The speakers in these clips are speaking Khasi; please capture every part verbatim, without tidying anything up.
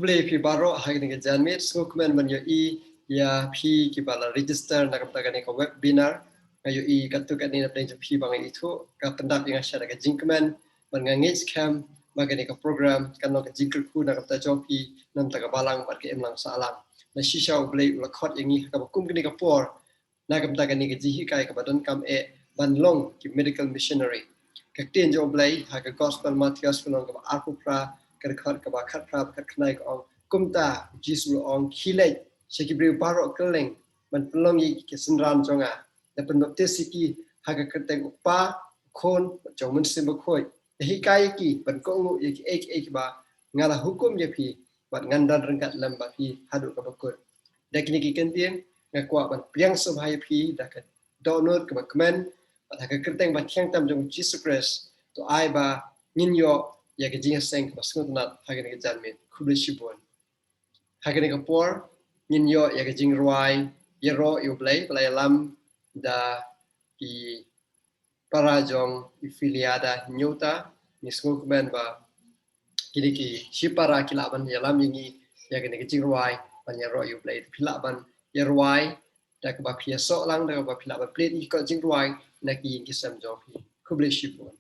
Khublei phi baroh ha kane ka janmiet, sngewkmen ban ïohi ïa phi kiba la register na ka bynta kane ka webinar. Nga ïohi katto katne na pdeng jong phi ba nga ithuh, ka pyndap ïa nga sha ka jingkmen, bad nga ngeit skhem ba kane ka program kan long ka jingkyrkhu na ka bynta jong phi, na ka bynta ka balang bad ka imlang sahlang. Na shisha U Blei u la khot ïa ngi ha kaba kum kane ka por, na ka bynta kane ka jinghikai kaba donkam eh ban long ki medical missionary. Ka ktien jong U Blei ha ka Gospel Mathaios ka lynnong kaba arphew phra, ka dkhot kaba khatphra bad khatkhyndai ka ong, kumta U Jisu u la ong, khie leit sha ki briew baroh kylleng ban pynlong ïa ki synran jong nga, da pynbaptis ïa ki ha ka kyrteng U Kpa, U Khun bad jong U Mynsiem Bakhuid, da hikai ïa ki ban kohnguh ïa kiei kiei kiba nga la hukum ïa phi, bad ngan don ryngkat lem bad phi haduh kaba kut. Da kine ki kyntien nga kwah ban pdiang sngewbha ïa phi da ka dohnud kaba kmen, bad ha ka kyrteng ba thiang tam jong U Jisu Khrist, to ai ba ngin ïoh ïa ka jingïaseng kaba sngewtynnat ha kane ka janmiet. Khublei shibun. Ha kane ka por ngin ïoh ïa ka jingrwai Ïaroh ïa U Blei ba la ïalam da i para jong i Filiada Hynñiewta. Ngi sngewkmen ba kine ki shipara ki lah ban ïalam ïa ngi ïa kane ka jingrwai ban ïaroh ïa U Blei. Phi lah ban ïarwai da kaba phi ïasoh lang, da kaba phi lah ban plie ïa ki kot jingrwai na ki ïing ki sem jong phi. Khublei shibun.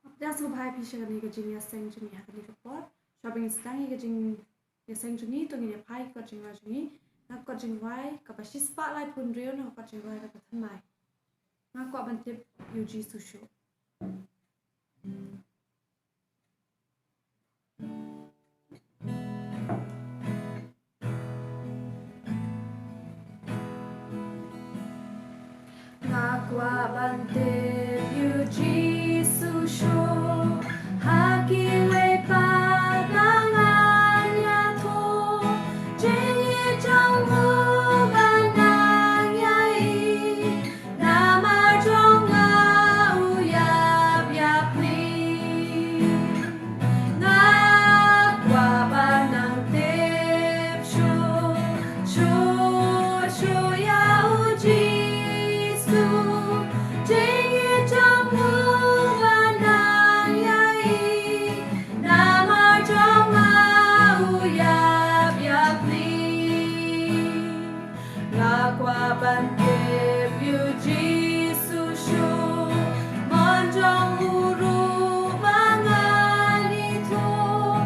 Nga pdiang sngewbha ïa phi sha kane ka jingïaseng jong ngi ha kane ka por. Shuwa ba ngin sdang ïa ka jingïaseng jong ngi, to ngin ïa phai ki kot jingrwai jong ngi. Na ka kot jingrwai kaba shispah laiphew hynriew, na ka kot jingrwai kaba thymmai, Nga kwah ban tip ïa U Jisu shuh. Nga kwah ban tip ïa U Jisu shuh ha kiwei pat ba ngan ïathuh. Jingïeit jong u ba nang ïa i, namar jong nga u ïap ïa phi. Nga kwah ban nang tip shuh, shuh, shuh ïa U Jisu. Jingïeit jong u ba nang ïa i, namar jong nga u ïap ïa phi. Nga kwah ban tip ïa U Jisu shuh, mon jong u ruh ba ngan ithuh.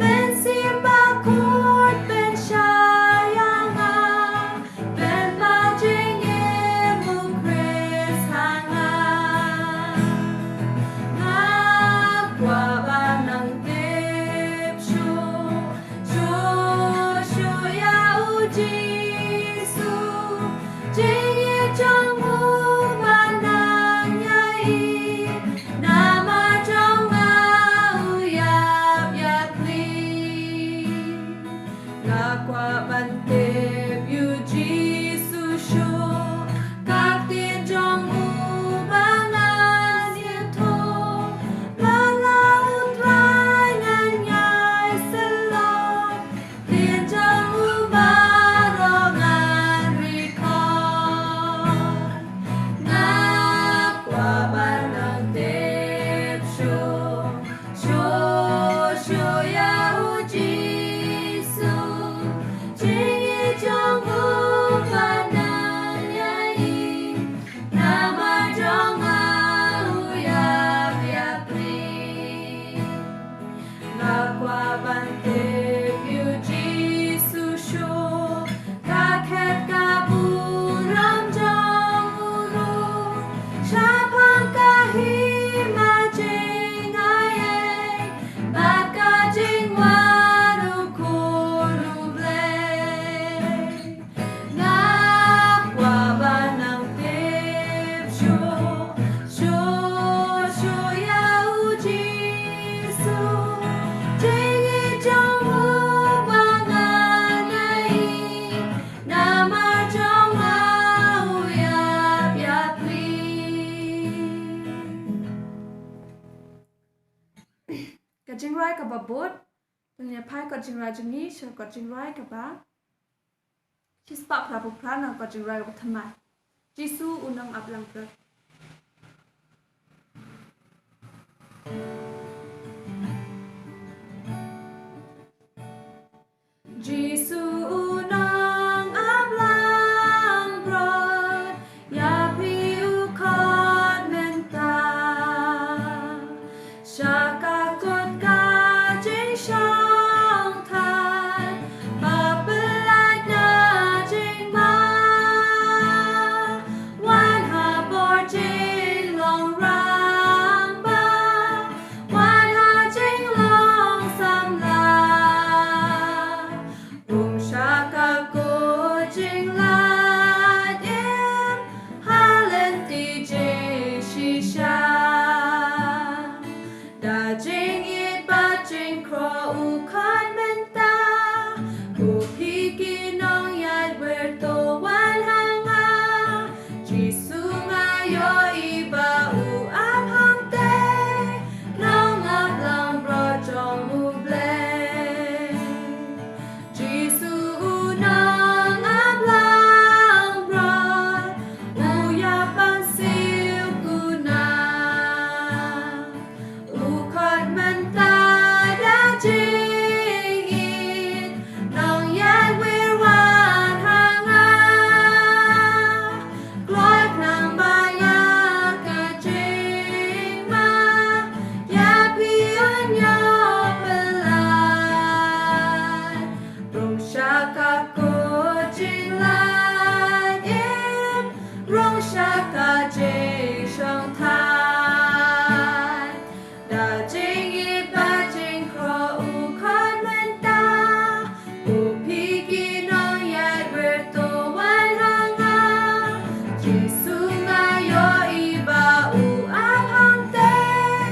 Mynsiem Bakhuid pynshai ïa nga, pynpaw jingim U Khrist ha nga. Nga kwah ban nang tip shuh, shuh, shuh ïa U Jisu. Jingïeit jong u ba nang ïa i, namar jong nga u ïap ïa phi. Nga kwah ban tip ïa U Jisu shuh, ka ktien jong u ba ngan ïathuh. Lada U Trai ngan ïai sylloh, ktien jong u baroh ngan record. Nga kwah ban nang tip shuh, shuh, shuh ïa U Jisu. Jingïeit jong u ba nang ïa i, namar jong nga u ïap ïa phi. Nga kwah ban tip ïa U Jisu shuh, ka khet ka burom jong u ruh, shaphang ka hima jingaiei bad ka jingwan u Khun U Blei. Nga kwah ban nang tip shuh, shuh, shuh ïa U Jisu. Jingïeit jong u ba ngan ïa i, namar jong nga u ïap ïa phi. Ka jingrwai kaba bud. Ngin ïa phai kot jingrwai jong ngi sha kot jingrwai kaba shispah phra phew phra, na kot jingrwai kaba thymmai. Jisu u nongap langbrot. Jisu u nongap langbrot, ïa phi u khot mynta. Sha ka kot ka jingshong thait, ba pyllait na jingma. Wan ha bor jinglong rangbah, wan ha jinglong samla. Rung sha ka kot jinglait im ha lynti jingshisha. Da jingïeit bad jingkhroh u khot mynta. Ko phi ki nongïaid wir to wan ha nga. Jisu nga ïohi ba u ap hangtei, nongap langbrot jong U Blei. Jisu u nongap langbrot, u ïa ban siew kuna. U khot mynta da jingïeit, nongïaid wir wan ha nga. Kloi khnang ba ïa ka jingma, ïa phi un ïoh pyllait. Rung sha ka kot jinglait im, rung sha ka jingshong thait. Da jingïeit bad jingkhroh u khot mynta. Ko phi ki nongïaid wir to wan ha nga. Jisu nga ïohi ba u ap hangtei,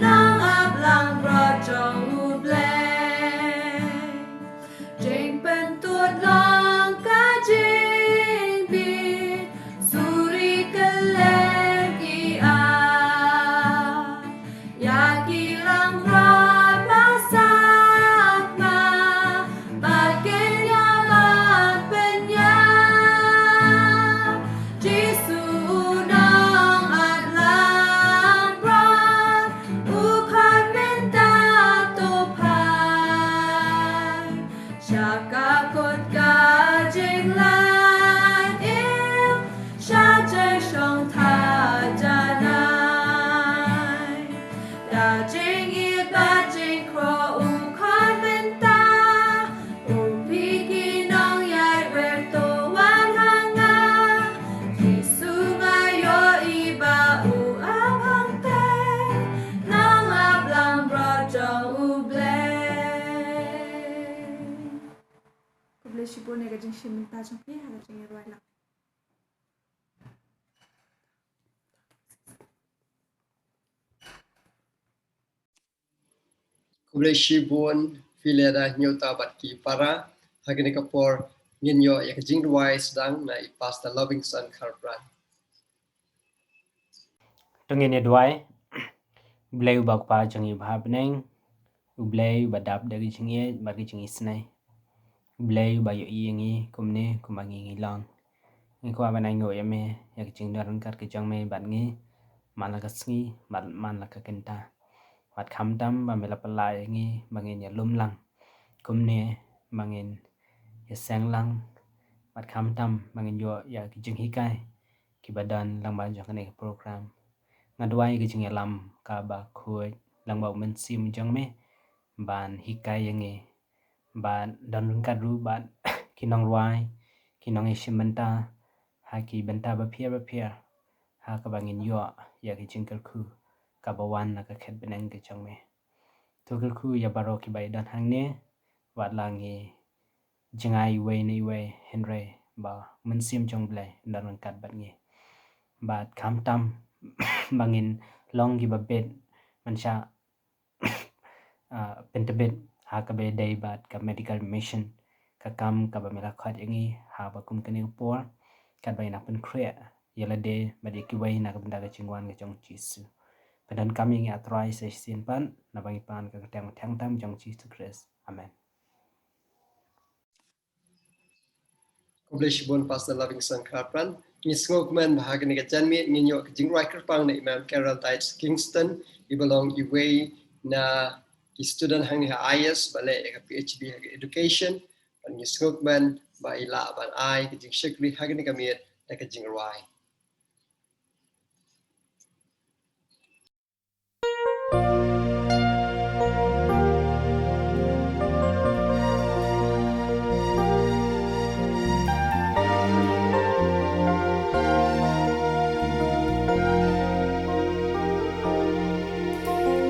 nongap langbrot jong U Blei. Jingpyntud long ka jingbit, suri kylleng ki ap. Ïa ki langbrot ba sakma, ba kin ïa ban pynïap. Jisu u nongap langbrot, u khot mynta to phai. Sha ka kot ka jinglait im, sha jingshong thait janai. Da jingïeit bad jingkhroh u khot mynta. Ko phi ki nongïaid wir to wan ha nga. Jisu nga ïohi ba u ap hangtei, nongap langbrot jong U Blei. Khublei shibun ïa ka jingshim bynta jong phi ha ka jingïaroh lang. Khublei shibun Filiada Hynñiewta bad ki para. Ha kane ka por ngin ïoh ïa ka jingduwai sdang na i Pastor Lovingson Kharpran. To ngin ïa duwai. U Blei uba Kpa jong ngi uba ha bneng, U Blei uba dap da ka jingïeit bad ka jingisynei, U Blei uba ïohi ïa ngi kumne kumba ngi ngi long. Ngi kwah ban ainguh ïa me ïa ka jingdon ryngkat ka jong me bad ngi man la ka sngi bad man la ka kynta. Bad khamtam ba me la pynlah ïa ngi ba ngin ïa lum lang kumne, ba ngin ïa seng lang, bad khamtam ba ngin ïoh ïa ki jinghikai kiba don lyngba jong kane ka program. Nga duwai ka jingïalam kaba khuid lyngba u Mynsiem jong me ban hikai ïa ngi, ban don ryngkat ruh bad ki nongrwai, ki nongïashim bynta ha ki bynta bapher bapher, ha kaba ngin ïoh ïa ki jingkyrkhu kaba wan na ka khet bneng ka jong me. To kyrkhu ïa baroh kiba ïadon hangne, wat la ngi jngai iwei na iwei, hynrei ba u Mynsiem jong U Blei un don ryngkat bad ngi. Bad khamtam ba ngin long kiba bit, man sha, ah, pyntbit ha kaba ïadei bad ka medical mission, ka kam kaba me la khot ïa ngi ha kaba kum kane ka por, katba ngin nang pynkhreh ïa lade bad ïa kiwei na ka bynta ka jingwan ka jong U Jisu. Pyndonkam ïa ngi, A Trai, sa shisien pat, naba ngi pan ha ka kyrteng banyngkong tam jong U Jisu Khrist. Amen. Khublei shibun Pastor Lovingson Kharpran. Ngi sngewkmen ba ha kane ka janmiet ngin ïoh ka jingrwai kyrpang na i Ma'am Carol Dites Kingston, iba long iwei na ki student hangne ha I S ba leh ïa ka P H D ha ka education. Bad ngi sngewkmen ba i lah ban ai ka jingshakri ha kane ka miet da ka jingrwai.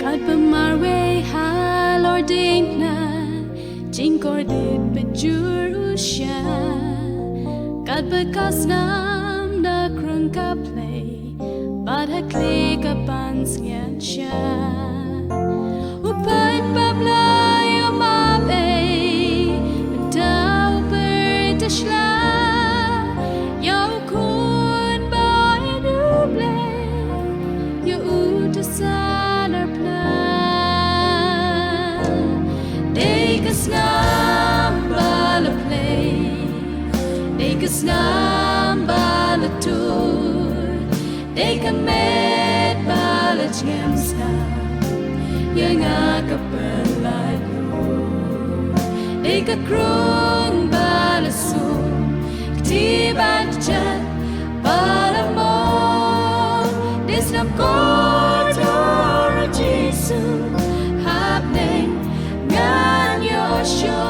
Katba marwei halor ding na jingkordit bad jur u sha, katba ka snam da krung ka blei bad ha khlieh ka ban sngiat sha. U paidbah Blei u map ei, mynta u pyrta sla ïa u khun ba ïeit u Blei, ïa u ta san arpna. Dei ka snam ba la plie, dei ka snam ba la tur, dei ka met ba la jngiam snam ïa nga ka pynlait ruh. Dei ka krung ba la sum, kti bad kjat ba la mong. Dei snam kordor, Jisu, hapdeng ngan ïoh shong.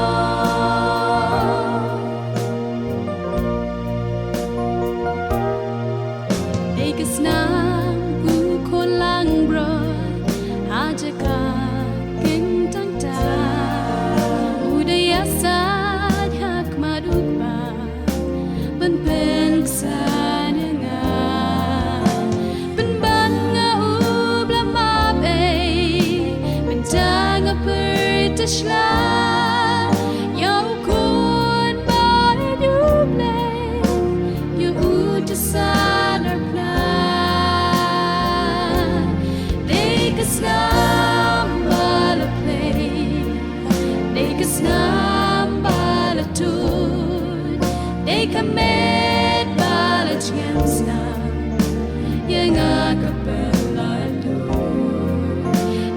Dei ka snam u khun langbrot ha jaka kyntang tang, u dei ïasaid ha khmat u Kpa ban pynksan ïa nga. Pynban nga u ba la map ei, mynta nga pyrta sla ïa u khun ba ïeit u Blei, ïa u ta san arpna. Dei ka snam ba la plie, dei ka snam ba la tur, dei ka met ba la jngiam snam ïa nga ka pynlait ruh.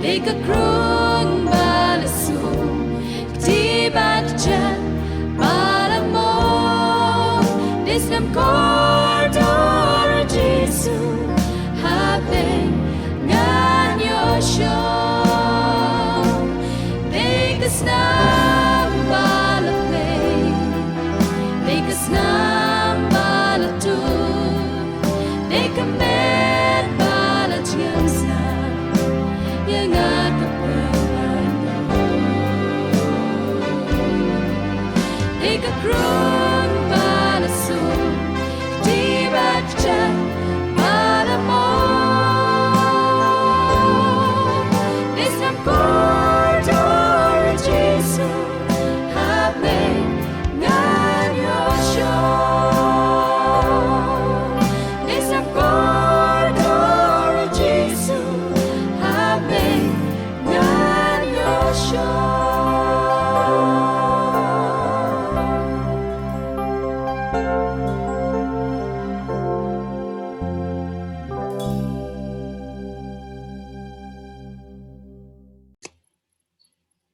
Dei ka krung ba la sum, kti bad kjat ba la mong. Dei snam kordor, Jisu, hapdeng ngan ïoh shong. Dei ka snam ba la plie, dei ka snam ba la tur, dei ka met ba la jngiam snam ïa nga ka pynlait ruh. Dei ka krung ba la sum, kti bad kjat ba la mong. Dei snam kordor, Jisu, hapdeng ngan ïoh shong. Dei snam kordor, Jisu, hapdeng ngan ïoh shong.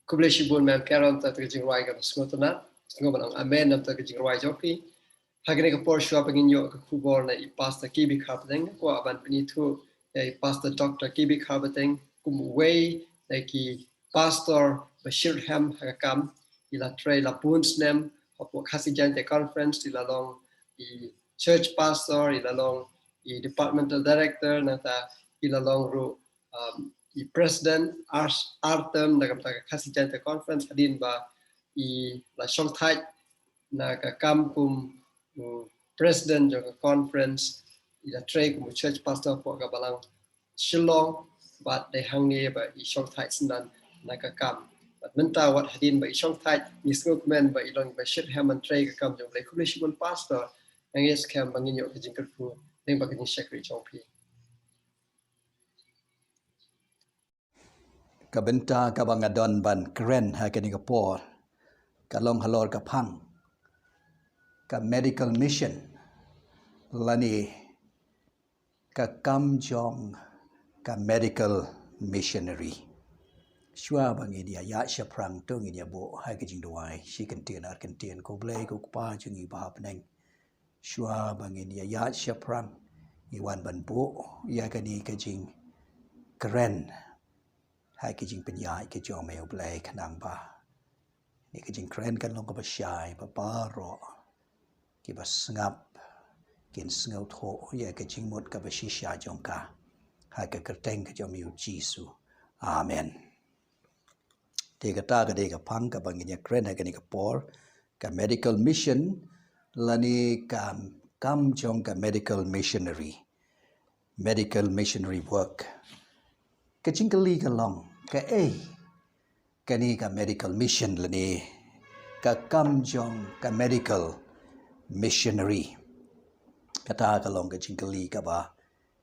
Khublei shibun Ma'am Carol, namar kata ka jingrwai kaba sngewtynnat. Sngewbha ban ong amen namar kata ka jingrwai jong phi. Ha kane ka por shuwa ba ngin ïoh ka khubor na i Pastor K B Kharpateng, nga kwah ban pynithuh ïa i Pastor Doctor K B Kharpateng kum uwei na ki pastor ba shitrhem ha ka kam. I la trei la bun snem hapoh Khasi Jaintia Conference, i la long i church pastor, i la long i departmental director, nangta i la long ruh, um, i president ar, ar term na ka bynta ka Khasi Jaintia Conference, hadien ba i la shongthait na ka kam kum, um, president jong ka conference, i la trei kum u church pastor hapoh ka balang Shillong, bad dei hangne ba i shongthait shisha na ka kam. Bad mynta wat hadien ba i shongthait, ngi sngewkmen ba i long ba shitrhem ban trei ka kam jong U Blei. Khublei shibun Pastor, nga ngeit skhem ba ngin ïoh ka jingkyrkhu lyngba ka jingshakri jong phi. Ka bynta kaba nga don ban kren ha kane ka por ka long halor ka phang ka medical mission. lane ka kam jong ka medical missionary. Shuwa ba ngin ïa ïaid shaphrang to ngin ïa buh ha ka jingduwai shi kyntien ar kyntien. Ko Blei ko Kpa jong ngi ba ha bneng, shuwa ba ngin ïa ïaid shaphrang, ngi wan ban buh ïa kane ka jingkren ha ka jingpynïaid ka jong me, U Blei, khnang ba kane ka jingkren kan long kaba shai, ba baroh kiba sngap kin sngewthuh ïa ka jingmut kaba shisha jong ka. Ha ka kyrteng ka jong me, U Jisu. Amen. Te kata ka dei ka phang kaba ngin ïa kren ha kane ka por, ka medical mission, lane ka kam jong ka medical missionary. Medical missionary work. Ka jingkylli ka long, kaei kane ka medical mission lane ka kam jong ka medical missionary? Kata ka long ka jingkylli kaba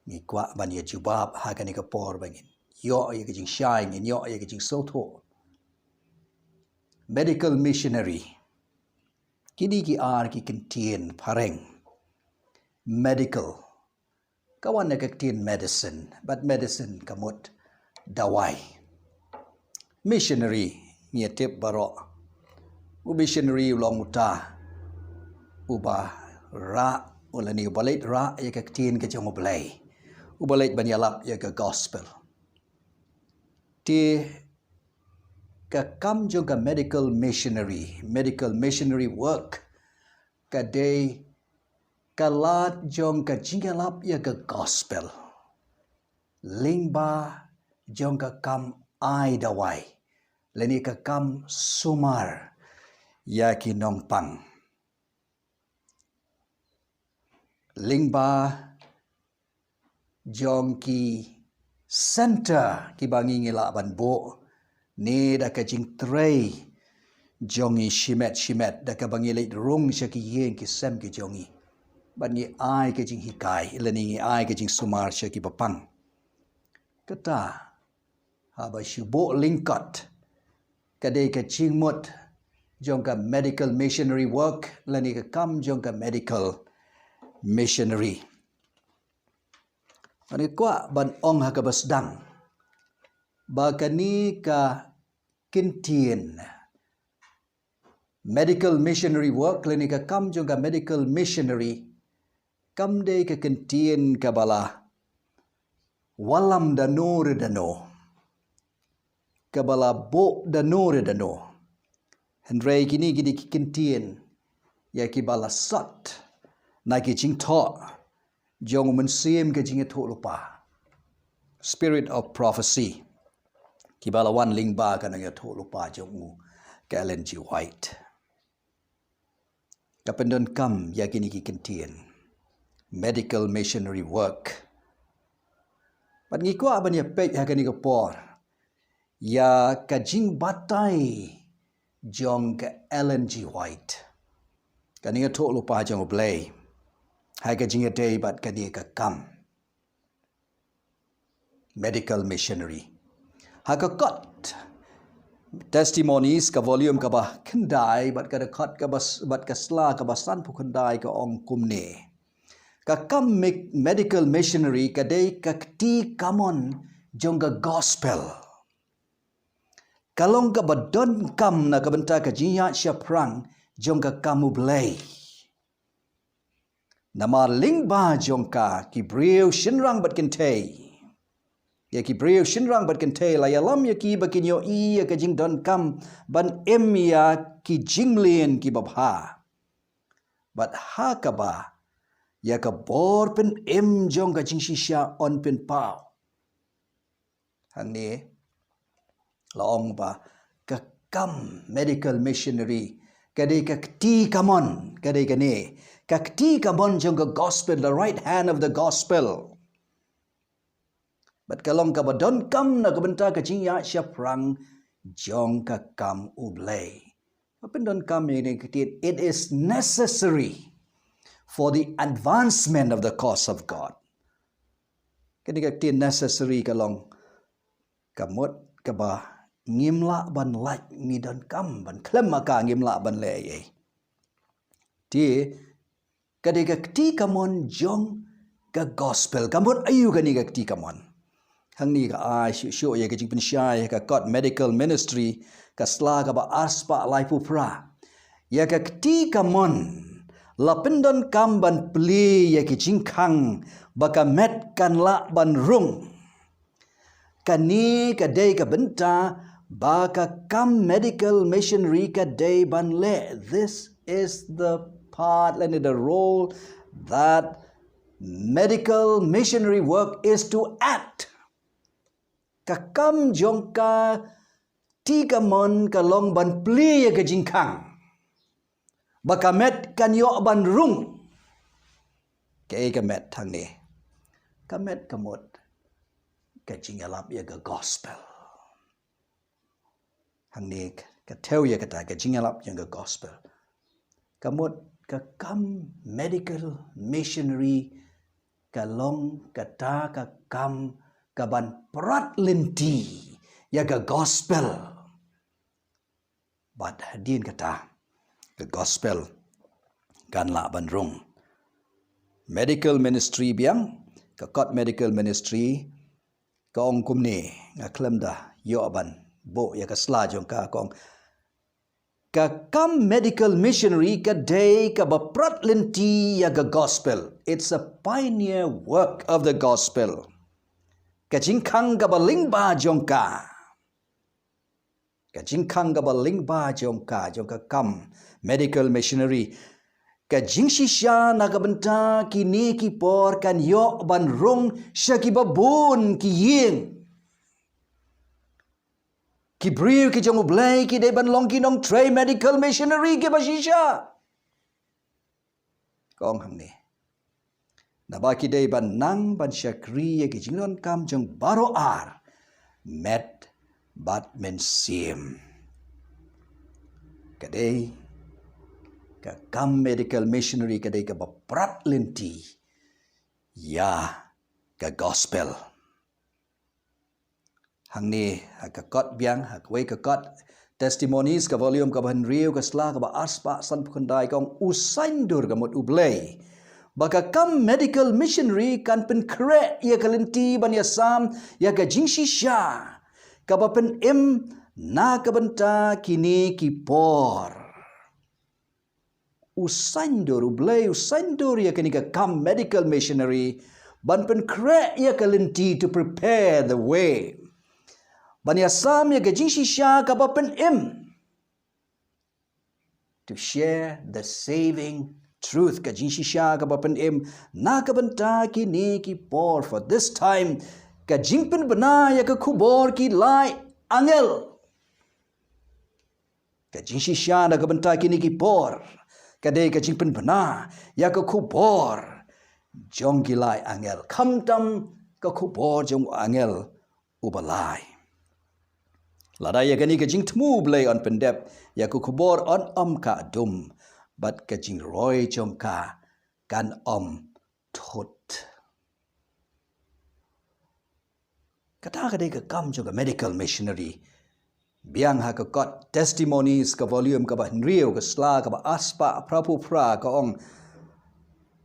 ngi kwah ban ïa jubab ha kane ka por ba ngin ïoh ïa ka jingshai, ngin ïoh ïa ka jingsngewthuh. Medical missionary. Kine ki ar ki kyntien phareng. Medical, ka wan na ka ktien medicine, bad medicine ka mut dawai. Missionary, ngi tip baroh, u missionary u long uta uba rah, u lane uba leit rah ïa ka ktien ka jong U Blei, uba leit ban ïalap ïa ka gospel. Te ka kam jong ka medical missionary, medical missionary work, ka dei ka lad jong ka jingïalap ïa ka gospel lyngba jong ka kam ai dawai, lane ka kam sumar ïa ki nongpang, lyngba jong ki center kiba ngi ngi lah ban buh, ne da ka jingtrei jong ngi shimet shimet, da kaba ngi leit rung sha ki ïing ki sem ki jong ngi, bad ngi ai ka jinghikai, lane ngi ai ka jingsumar sha kiba pang. Kata, haba shu buh lyngkot, ka dei ka jingmut jong ka medical missionary work, lane ka kam jong ka medical missionary. Ngi kwah ban ong ha kaba sdang ba kane ka kyntien medical missionary work, lane ka kam jong ka medical missionary, kam dei ka kyntien kaba la wallam da no re da no, kaba la buh da no re da no. Hynrei kine ki dei ki kyntien ïa kiba la sot na ki jingthoh jong u mynsiem ka jingïathuhlypa, spirit of prophecy, kiba la wan lyngba ka nongïathuhlypa jong u, ka Ellen G. White. Ka pyndonkam ïa kine ki kyntien medical missionary work. Bad ngi kwah ban ïa peit ha kane ka por ïa ka jingbatai jong ka Ellen G. White, ka nongïathuhlypa jong U Blei, ha ka jingïadei bad kane ka kam medical missionary. Ha ka kot Testimonies, ka volume kaba khyndai, bad ka dkhot kaba s-, bad ka sla kaba sanphew khyndai, ka ong kumne: Ka kam me-, medical missionary ka dei ka kti kamon jong ka gospel. Ka long kaba donkam na ka bynta ka jingïaid shaphrang jong ka kam U Blei. Namar lyngba jong ka, ki briew shynrang bad kynthei, ïa ki briew shynrang bad kynthei la ïalam ïa ki ba kin ïohi ïa ka jingdonkam ban im ïa ki jingmlien kiba bha. Bad ha kaba ïa ka bor pynim jong ka jingshisha yn pynpaw. Hangne la ong ba ka kam medical missionary ka dei ka kti kamon, ka dei kane ka kti kamon jong ka gospel, the right hand of the gospel. Bad ka long kaba donkam na ka bynta ka jingïaid shaphrang jong ka kam U Blei. Ba pyndonkam ïa kane ka ktien, it is necessary for the advancement of the cause of God. Kane ka ktien necessary ka long ka mut kaba ngim lah ban lait, ngi donkam ban khlem ma ka ngim lah ban leh ei ei. Te Ka dei ka kti kamon jong ka gospel. Ka mut aïu kane ka kti kamon? Hangne ka ai shuh shuh ïa ka jingpynshai ha ka kot medical ministry, ka sla kaba arspah laiphew phra. Ïa ka kti kamon la pyndonkam ban plie ïa ki jingkhang ba ka met kan lah ban rung. Kane ka dei ka bynta ba ka kam medical missionary ka dei ban leh. This is the part, lane the role that medical missionary work is to act. Ka kam jong ka kti kamon ka long ban plie ïa ka jingkhang ba ka met kan ïoh ban rung. Kaei ka met hangne? Ka met ka mut ka jingïalap ïa ka gospel. Hangne ka thew ïa kata, ka jingïalap ïa ka gospel. Ka mut ka kam medical missionary ka long kata ka kam kaban prat lynti ïa ka gospel. Bad hadien kata, ka gospel kan lah ban rung. Medical ministry biang, ka kot medical ministry ka ong kumne, nga khlem da ïoh ban buh ïa ka sla jong ka, ka ong, ka kam medical missionary ka dei kaba prat lynti ïa ka gospel. It's a pioneer work of the gospel. Ka jingkhang kaba lyngba jong ka. Ka jingkhang kaba lyngba jong ka, jong ka kam medical missionary. Ka jingshisha na ka bynta kine ki por kan ïoh ban rung sha kiba bun ki ïing. Ki briew ki jong U Blei ki dei ban long ki nongtrei medical missionary kiba shisha. Ka ong hangne. Naba ki dei ban nang ban shakri ïa ki jingdonkam jong baroh ar, met bad mynsiem. Ka dei ka kam medical missionary ka dei kaba prat lynti ïa ka gospel. Hangne ha ka kot biang, ha kawei ka kot, Testimonies, ka volume kaba hynriew, ka sla kaba arspah sanphew khyndai, ka ong, u saiñdur, ka mut U Blei, ba ka kam medical missionary kan pynkhreh ïa ka lynti ban ïasam ïa ka jingshisha kaba pynim na ka bynta kine ki por. U saiñdur, U Blei u saiñdur ïa kane ka kam medical missionary ban pynkhreh ïa ka lynti, to prepare the way, ban ïasam ïa ka jingshisha kaba pynim. To share the saving truth, ka jingshisha kaba pynim na ka bynta kine ki por, for this time, ka jingpynbna ïa ka khubor ki lai angel. Ka jingshisha na ka bynta kine ki por ka dei ka jingpynbna ïa ka khubor jong ki lai angel, khamtam ka khubor jong u angel uba lai. Lada ïa kane ka jingthmu U Blei yn pyndep, ïa ka khubor yn ym ka dum, bad ka jingroi jong ka kan ym thut. Kata ka dei ka kam jong ka medical missionary. Biang ha ka kot Testimonies, ka volume kaba hynriew, ka sla kaba arspah phra phew phra, ka ong,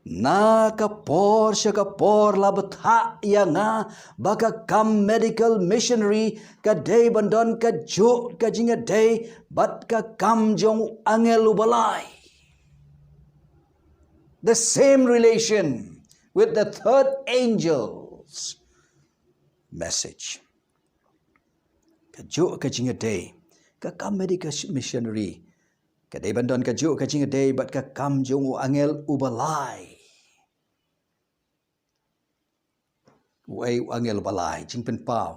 na ka por sha ka por la bthah ïa nga ba ka kam medical missionary ka dei ban don kajuh ka jingïadei bad ka kam jong u angel uba lai. The same relation with the third angel's message. Kajuh ka jingïadei, ka kam medical missionary ka dei ban don kajuh ka jingïadei bad ka kam jong u angel uba lai. Uei u angel uba lai? Jingpynpaw,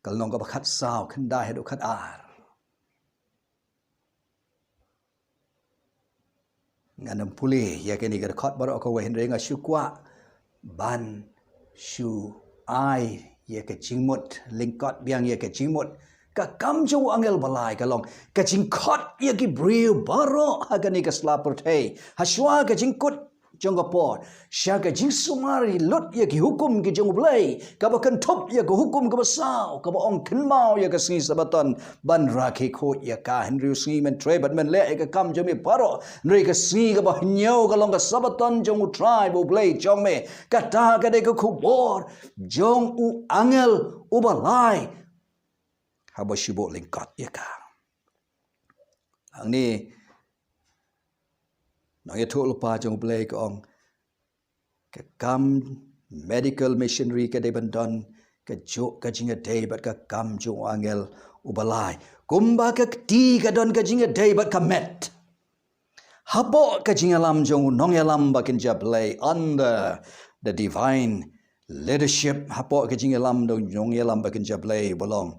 ka lynnong kaba khatsaw, khyndai haduh khatar. Ngan ym pule ïa kine ki dkhot baroh kawei, hynrei nga shu kwah ban shu ai ïa ka jingmut, lyngkot biang ïa ka jingmut. Ka kam jong u angel uba lai ka long ka jingkhot ïa ki briew baroh ha kane ka sla pyrthei. Hashwa ka jingkut jong ka por, sha ka jingsumar lut ïa ki hukum ki jong U Blei, kaba kynthup ïa ka hukum kaba saw, kaba ong kynmaw ïa ka sngi Sabaton ban rakhe khuid ïa ka. Hynriew sngi men trei bad men leh ïa ka kam jong me baroh, hynrei ka sngi kaba hynñiew ka long ka Sabaton jong U Trai bad U Blei jong me. Kata ka dei ka khubor jong u angel uba lai haba shu buh lyngkot ïa ka. Hangne nongïathuhlypa jong U Blei ka ong, ka kam medical missionary ka dei ban don kajuh ka jingïadei bad ka kam jong u angel uba lai, kumba ka kti ka don ka jingïadei bad ka met. Hapoh ka jingïalam jong u nongïalam ba kynja Blei, under the divine leadership, hapoh ka jingïalam jong u nongïalam ba kynja Blei uba long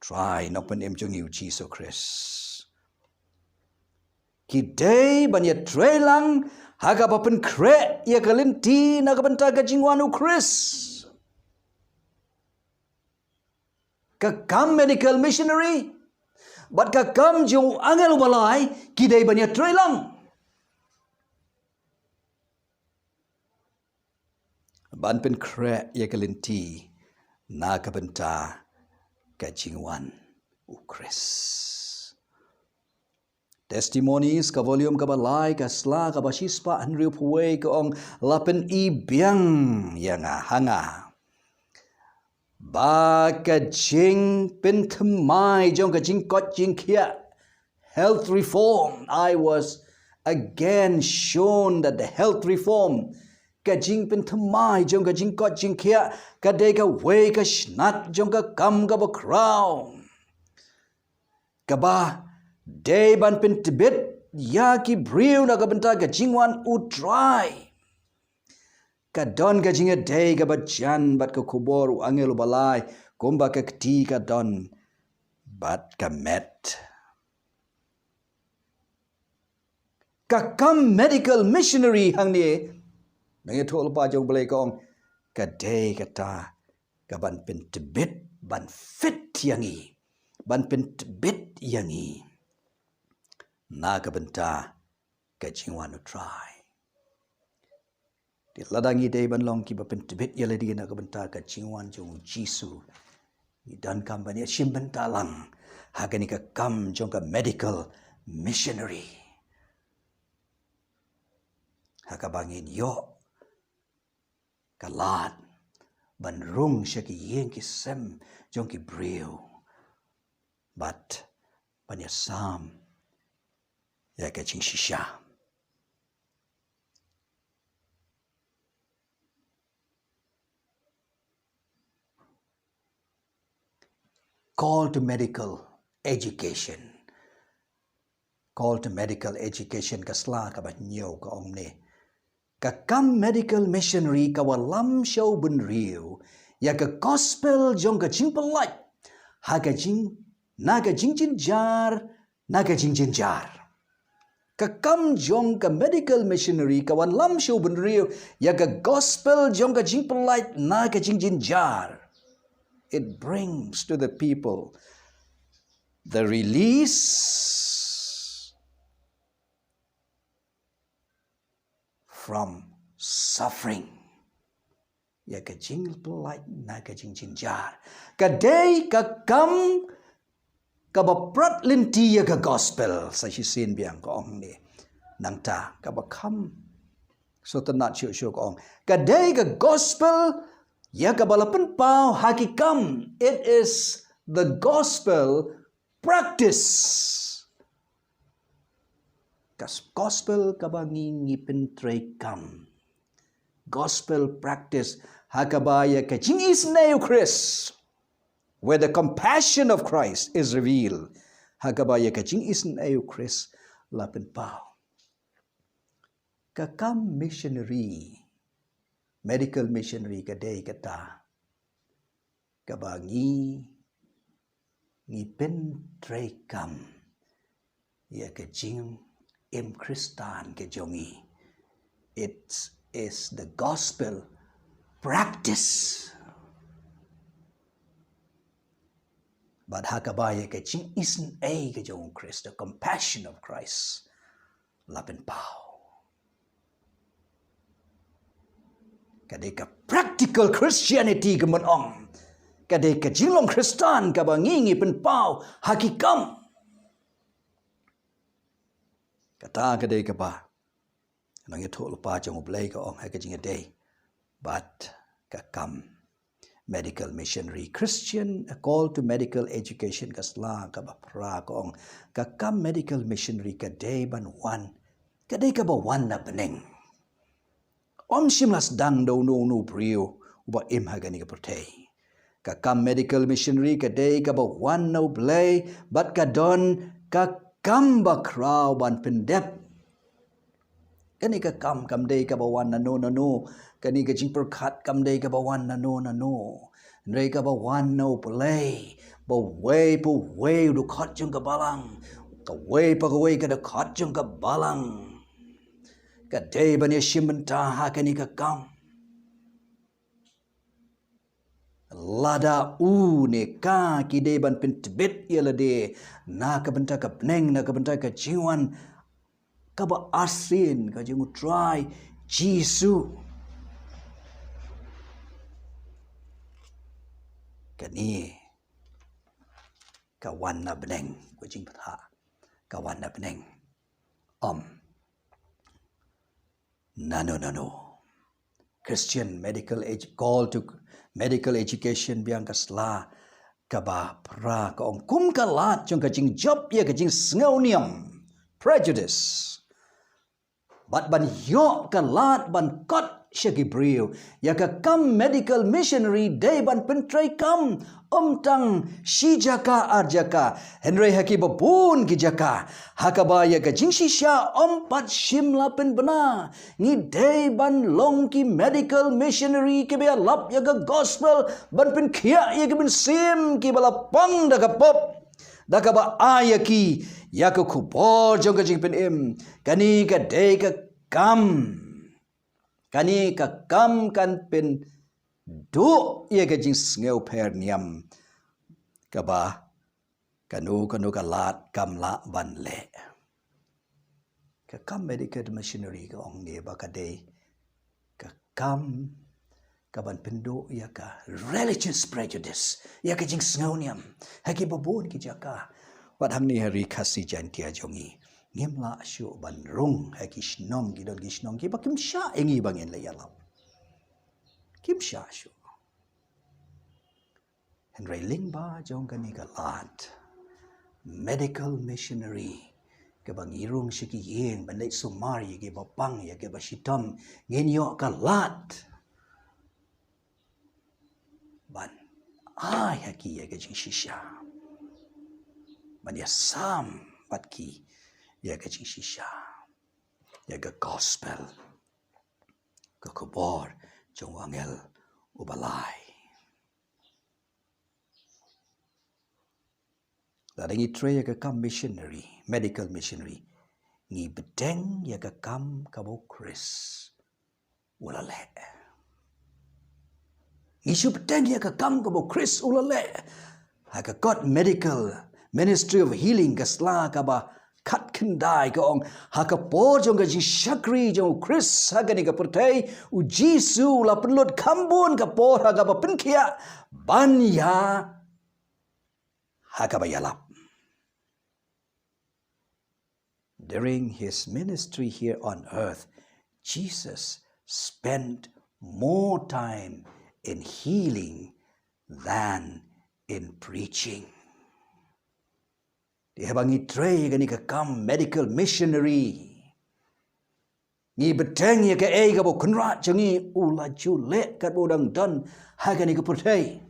Trai Nongpynim jong ngi U Jisu Khrist, ki dei ban ïatrei lang ha kaba pynkhreh ïa ka lynti na ka bynta ka jingwan U Khrist. Ka kam medical missionary bad ka kam jong u angel uba lai ki dei ban ïatrei lang ban pynkhreh ïa ka lynti na ka bynta ka jingwan U Khrist. Testimonies, ka volume kaba lai, ka sla kaba shispah hynriewphew wei, ka ong, la pyni biang ïa nga ha nga ba ka jingpynthymmai jong ka jingkoit jingkhiah, health reform. I was again shown that the health reform, ka jingpynthymmai jong ka jingkoit jingkhiah, ka dei kawei ka shnat jong ka kam kaba khraw, kaba dei ban pyntbit ïa ki briew na ka bynta ka jingwan U Trai. Ka don ka jingïadei kaba jan bad ka khubor u angel uba lai, kumba ka kti ka don bad ka met. Ka kam medical missionary hangne, nongïathuhlypa jong U Blei ka ong, ka dei kata kaban pyntbit, ban fit ïa ngi, ban pyntbit ïa ngi na ka bynta ka jingwan U Trai. Te lada ngi dei ban long kiba pyntbit ïa lade na ka bynta ka jingwan jong U Jisu, ngi donkam ban ïashim bynta lang ha kane ka kam jong ka medical missionary, ha kaba ngin ïoh ka lad ban rung sha ki ïing ki sem jong ki briew bad ban ïasam ïa ka jingshisha. Call to medical education. Call to medical education, ka sla kaba hynñiew, ka ong kumne: ka kam medical missionary ka wallam sha u bynriew ïa ka gospel jong ka jingpyllait ha ka jing, na ka jingjynjar na ka jingjynjar. Ka kam jong ka medical missionary ka wallam sha u bynriew ïa ka gospel jong ka jingpyllait na ka jingjynjar. It brings to the people the release from suffering. Ïa ka jingpyllait na ka jingjynjar. Ka dei ka kam kaba prat lynti ïa ka gospel, sa shisien biang ka ong kumne. Nangta kaba kham sngewtynnat shuh shuh ka ong, ka dei ka gospel ïa kaba la pynpaw ha ki kam. It is the gospel practice. Ka gospel kaba ngi, ngi pyntreikam. Gospel practice, ha kaba ïa ka jingisynei U Khrist, where the compassion of Christ is revealed, ha kaba ïa ka jingisynei U Khrist la pynpaw. Ka kam missionary, medical missionary, ka dei kata kaba ngi, ngi pyntreikam ïa ka jingim Khristan ka jong ngi. It is the gospel practice. Bad ha kaba ïa ka jingisynei ka jong U Khrist, the compassion of Christ, la pynpaw. Ka dei ka practical Christianity ka mut ong. Ka dei ka jinglong Khristan kaba ngi ngi pynpaw ha ki kam. Kata ka dei kaba nang ïathuh lypa jong U Blei ka ong ha ka jingïadei bad ka kam medical missionary. Christian, a call to medical education, ka sla kaba phra ka ong, ka kam medical missionary ka dei ban wan, ka dei kaba wan na bneng. Ym shym la sdang da uno uno u briew uba im ha kane ka pyrthei. Ka kam medical missionary ka dei kaba wan na U Blei bad ka don ka kam ba khraw ban pyndep. Kane ka kam kam dei kaba wan nano nano. Kane ka jingpyrkhat kam dei kaba wan nano nano. Hynrei kaba wan na U Blei ba uwei pa uwei u dkhot jong ka balang, kawei pa kawei ka dkhot jong ka balang, ka dei ban ïashim bynta ha kane ka kam. Lada u ne ka ki dei ban pyntbit ïa lade na ka bynta ka bneng, na ka bynta ka jingwan kaba arsien ka jong U Trai Jisu. Kane ka wan na bneng, ka jingpyrkhat ka wan na bneng. Ym nano nano. Christian medical edu- call to medical education, biang ka sla kaba phra ka ong, kum ka lad jong ka jingjop ïa ka jingsngewniam, prejudice, bad ban ïoh ka lad ban kot sha ki briew, ïa ka kam medical missionary dei ban pyntreikam ym tang shi jaka ar jaka, hynrei ha kiba bun ki jaka, ha kaba ïa ka jingshisha ym pat shym la pynbna. Ngi dei ban long ki medical missionary kiba ïalap ïa ka gospel, ban pynkhiah ïa ki mynsiem kiba la pang da ka pop, da kaba ai ïa ki ïa ka khubor jong ka jingpynim. Kane ka dei ka kam, kane ka kam kan pynduh ïa ka jingsngewpher niam kaba kano kano ka lad kam lah ban leh. Ka kam medical missionary ka ong ne ba ka dei ka kam ka ban pynduh ïa ka religious prejudice, ïa ka jingsngewniam ha kiba bun ki jaka. Wat hangne ha Ri Khasi Jaiñtia jong ngi, ngim lah shuh ban rung ha ki shnong, ki don ki shnong kiba kim shah ïa ngi ba ngin leit ïalap. Kim shah shuh. Hynrei lyngba jong kane ka lad medical missionary, kaba ngi rung sha ki ïing ban leit sumar ïa kiba pang, ïa kiba shitom, ngin ïoh ka lad ban ai ha ki ïa ka jingshisha, ban ïasam bad ki ïa ka jingshisha, ïa ka gospel, ka khubor jong u angel uba lai. Lada ngi trei ïa ka kam missionary, medical missionary, ngi bteng ïa ka kam kaba u Khrist u la leh. Ngi shu bteng ïa ka kam kaba u Khrist u la leh. Ha ka kot medical, Ministry of Healing, ka sla kaba khatkhyndai ka ong, ha ka por jong ka jingshakri jong u Khrist ha kane ka pyrthei, u Jisu u la pynlut kham bun ka por ha kaba pynkhiah ban ïa ha kaba ïalap. During his ministry here on earth, Jesus spent more time in healing than in preaching. Te haba ngi trei kane ka kam medical missionary, ngi bteng ïa kaei kaba u Kynrad jong ngi u la ju leh katba u dang don ha kane ka pyrthei.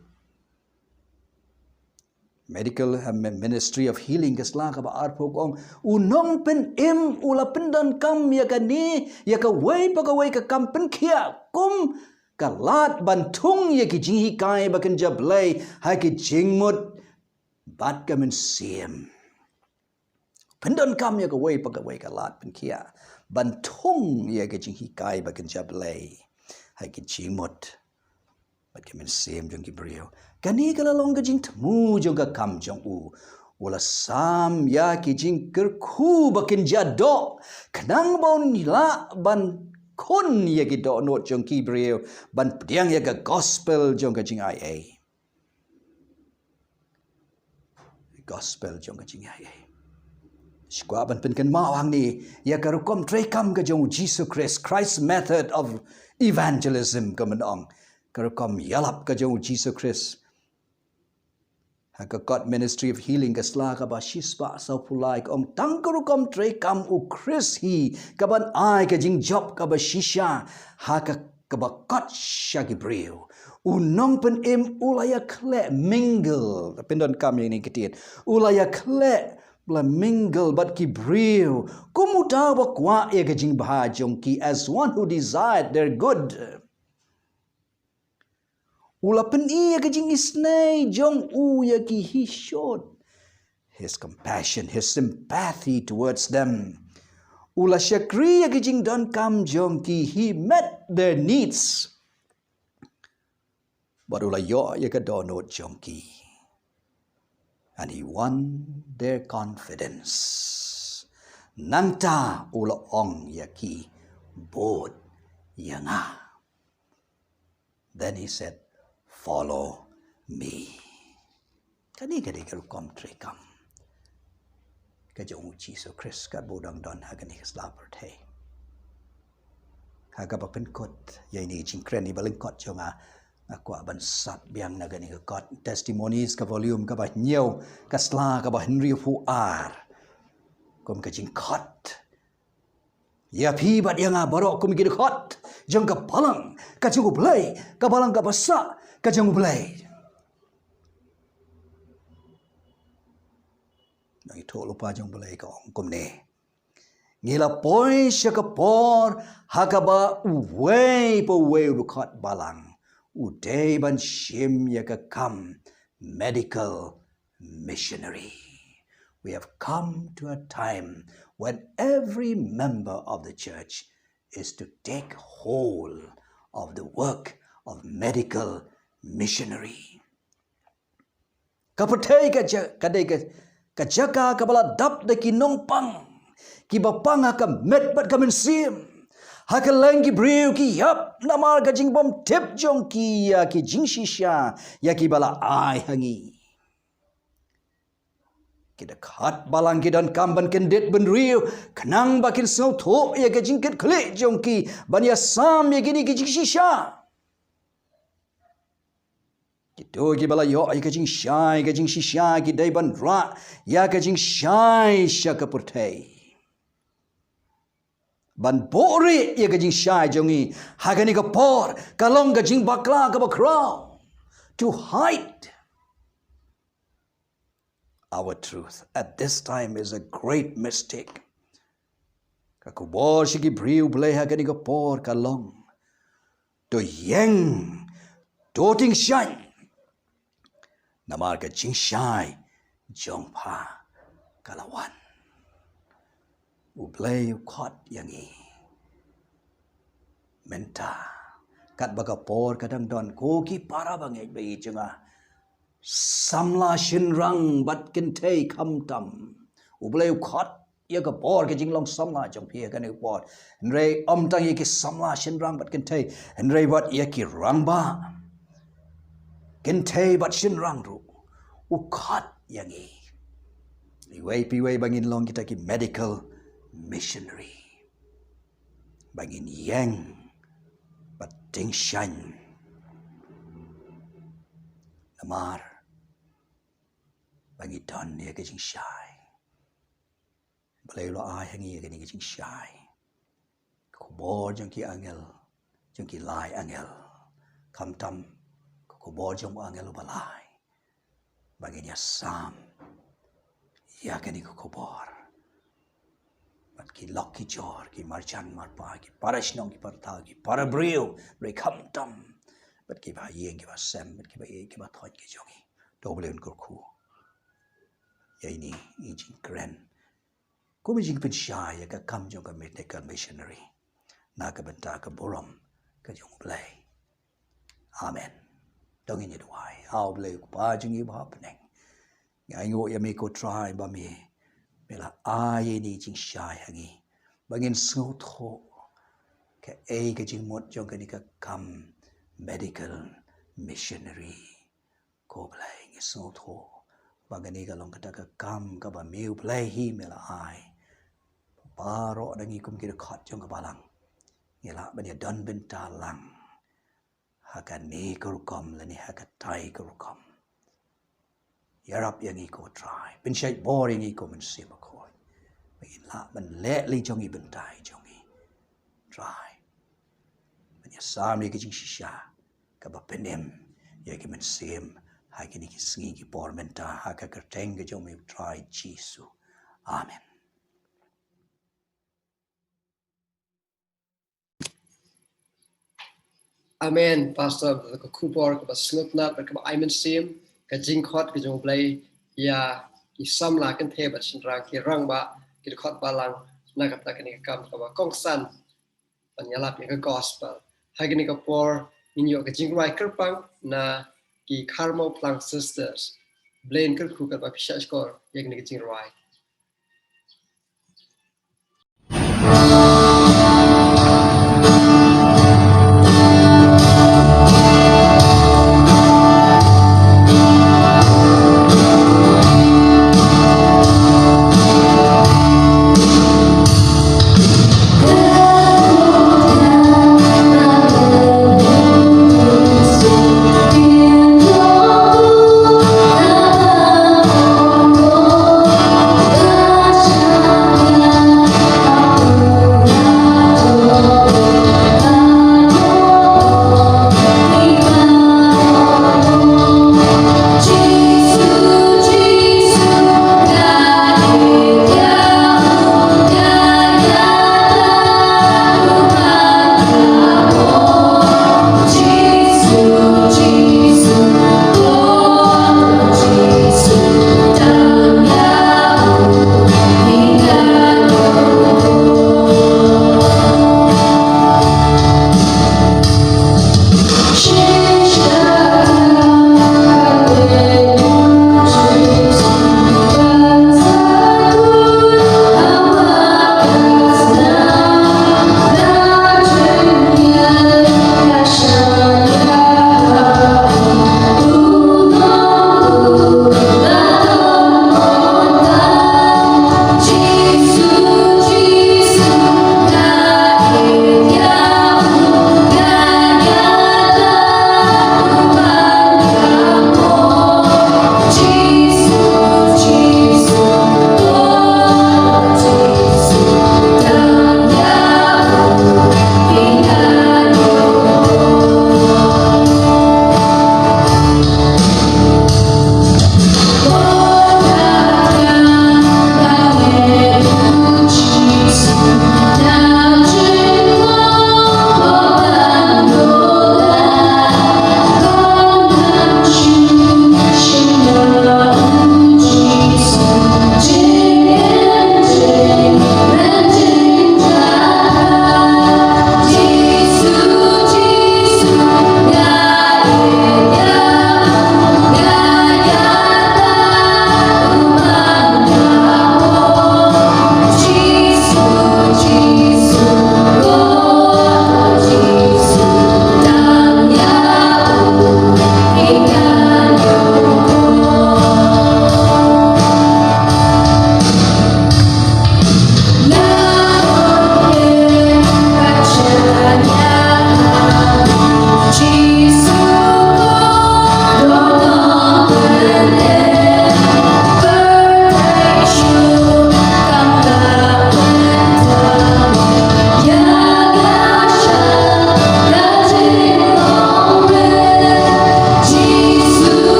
Medical, uh, mi- Ministry of Healing, ka sla kaba arphew ka ong, u nongpynim u la pyndonkam ïa kane, ïa kawei pa kawei ka kam pynkhiah kum ka lad ban thung ïa ki jinghikai ba kynja Blei ha ki jingmut bad ka mynsiem. Pyndonkam ïa kawei pa kawei ka lad pynkhiah ban thung ïa ka jinghikai ba kynja Blei ha ki jingmut bad ka mynsiem jong ki briew. Kane ka la long ka jingthmu jong ka kam jong u. U la sam ïa ki jingkyrkhu ba kynja doh, khnang ba un lah ban khun ïa ki dohnud jong ki briew ban pdiang ïa ka gospel jong ka jingaiei. Gospel jong ka jingaiei. Shu kwah ban pynkynmaw hangne ïa ka rukom treikam ka jong u Jisu Khrist, Christ's method of evangelism, ka mynta ong. Ka rukom ïalap ka jong u Jisu Khrist. Ha ka kot Ministry of Healing, ka sla kaba shispah sawphew lai, ka ong, tang ka rukom treikam u Khrist hi kaban ai ka jingjop kaba shisha ha ka, kaba kot sha ki briew. U nongpynim u la ïakhleh, mingle, pyndonkam ïa kane ka ktien, u la ïakhleh bad mingle bad ki briew kum uta uba kwah ïa ka jingbha jong ki, as one who desired their good. U la pyni ïa ka jingisynei jong u ïa ki, he showed his compassion, his sympathy towards them. U la shakri ïa ka jingdonkam jong ki, he met their needs. Bad u la ïoh ïa ka dohnud jong ki. And he won their confidence. Nangta u la ong ïa ki, bud ïa nga. Then he said, "Follow me." Kane ka dei ka rukom treikam ka jong u Jisu Khrist katba u dang don ha kane ka sla pyrthei. Ha kaba pynkut ïa ine i jingkren, i ba lyngkot jong nga, nga kwah ban sat biang na kane ka kot Testimonies, ka volume kaba hynñiew, ka sla kaba hynriewphew ar. Kum ka jingkhot ïa phi bad ïa nga baroh kum ki dkhot jong ka balang ka jong U Blei, ka balang kaba sah ka jong U Blei. Nongïathuhlypa jong U Blei ka ong kumne: Ngi la poi sha ka por ha kaba uwei pa uwei u dkhot balang u dei ban shim ïa ka kam medical missionary. We have come to a time when every member of the church is to take hold of the work of medical missionary. Ka pyrthei ka ja-, ka dei ka, ka jaka kaba la dap da ki nongpang kiba pang ha ka met bad ka mynsiem. Ha kylleng ki briew ki ïap namar ka jingbymtip jong ki ïa ki jingshisha ïa kiba la ai ha ngi. Ki dkhot balang ki donkam ban kyndit bynriew khnang ba kin sngewthuh ïa ka jingkitkhlieh jong ki ban ïasam ïa kine ki jingshisha. Kito kiba la ïoh ïa ka jingshai, ka jingshisha, ki dei ban rah ïa ka jingshai sha ka pyrthei. Ban buhrieh ïa ka jingshai jong ngi ha kane ka por ka long ka jingbakla kaba khraw. To hide our truth at this time is a great mistake. Ka khubor sha ki briew Blei ha kane ka por ka long: to ïeng, to tyngshaiñ, namar ka jingshai jong pha ka la wan. U Blei u khot ïa ngi mynta, katba ka por ka dang don. Ko ki para bangeit ba ïeit jong nga, samla shynrang bad kynthei khamtam. U Blei u khot ïa ka bor ka jinglong samla jong phi ha kane ka por. Hynrei ym tang ïa ki samla shynrang bad kynthei, hynrei wat ïa ki rangbah, kynthei bad shynrang ruh u khot ïa ngi iwei pa iwei ba ngin long kita ki medical missionary, ba ngin ïeng bad tyngshaiñ. Namar ba ngi don ïa ka jingshai. Blei u la ai ha ngi ïa kane ka jingshai. Ka khubor jong ki angel, jong ki lai angel, khamtam ka khubor jong u angel uba lai, ba ngin ïasam ïa kane ka khubor bad ki lok ki jor, ki marjan marpa, ki para shnong, ki para thaw, ki para briew, briew khamtam, bad kiba ïing kiba sem, bad kiba ïeit kiba thoit ki jong ngi. To U Blei un kyrkhu ïa ine i jingkren kum i jingpynshai ïa ka kam jong ka medical missionary, na ka bynta ka burom ka jong U Blei. Amen. To ngin ïa duwai. A U Blei U Kpa jong ngi uba ha bneng, ngi ainguh ïa me ko Trai ba me, me la ai ïa ine i jingshai ha ngi ba ngin sngewthuh kaei ka jingmut jong kane ka kam medical missionary. Ko Blei, ngi sngewthuh ba kane ka long kata ka kam kaba me U Blei hi me la ai. Baroh na ngi kum ki dkhot jong ka balang ngi lah ban ïa don bynta lang ha kane ka rukom lane ha katai ka rukom. Ïarap ïa ngi ko Trai, pynshait bor ïa ngi ko Mynsiem Bakhuid, ba ngin lah ban leh lei jong ngi bynta jong ngi Trai. Ban ïasam ïa ka jingshisha kaba pynim ïa ki mynsiem ha kine ki sngi ki por mynta, ha ka kyrteng ka jong me U Trai Jisu. Amen. Amen, Pastor, ka khubor kaba sngewtynnat bad kaba ai mynsiem, ka jingkhot ka jong U Blei ïa ki samla kynthei bad shynrang, ki rangbah, ki dkhot balang, na ka bynta kane ka kam kaba kongsan ban ïalap ïa ka gospel. Ha kane ka por ngin ïoh ka jingrwai kyrpang na ki Carmel Plang Sisters. Blei un kyrkhu katba phi shahshkor ïa kane ka jingrwai.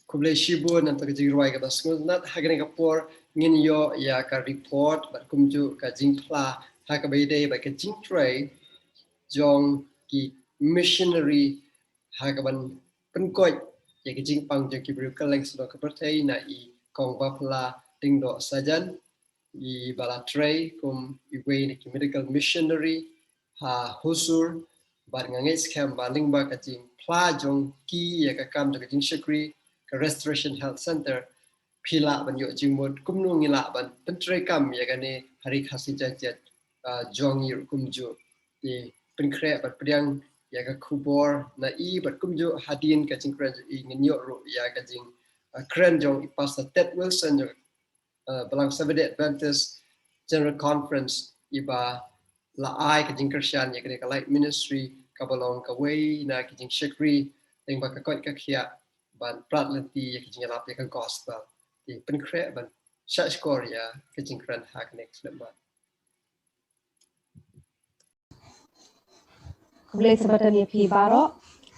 Khublei shibun na ka jingrwai kaba sngewtynnat. Ha kane ka por ngin ïoh ïa ka report bad kumjuh ka jingphla ha kaba ïadei bad ka jingtrei jong ki missionary ha kaban pynkoit ïa ka jingpang jong ki briew kylleng shnong ka pyrthei na i Kong Bapla Dingdoh Sajan, i ba la trei kum iwei na ki medical missionary ha Hosur, bad nga ngeit skhem ba lyngba ka jingphla jong ki ïa ka kam jong ka jingshakri ka Restoration Health Center, phi lah ban ïoh jingmut kumno ngi lah ban pyntreikam ïa kane ha ri Khasi Jaiñtia, ah, jong ngi ruh kumjuh. Te pynkhreh bad pdiang ïa ka khubor na i bad kumjuh hadien ka jingkren jong i ngin ïoh ruh ïa ka jing, ah, kren jong i Pastor Ted Wilson jong, ah, Balang Seventh Day Adventist General Conference, i ba la ai ka jingkyrshan ïa kane ka Light Ministry kaba long kawei na ka jingshakri lyngba ka koit ka khiah ban prat lynti ïa ka jingïalap ïa ka gospel. Te pynkhreh ban shah shkor ïa ka jingkren ha kane ka khyllipmat. Khublei shibun ïa phi baroh.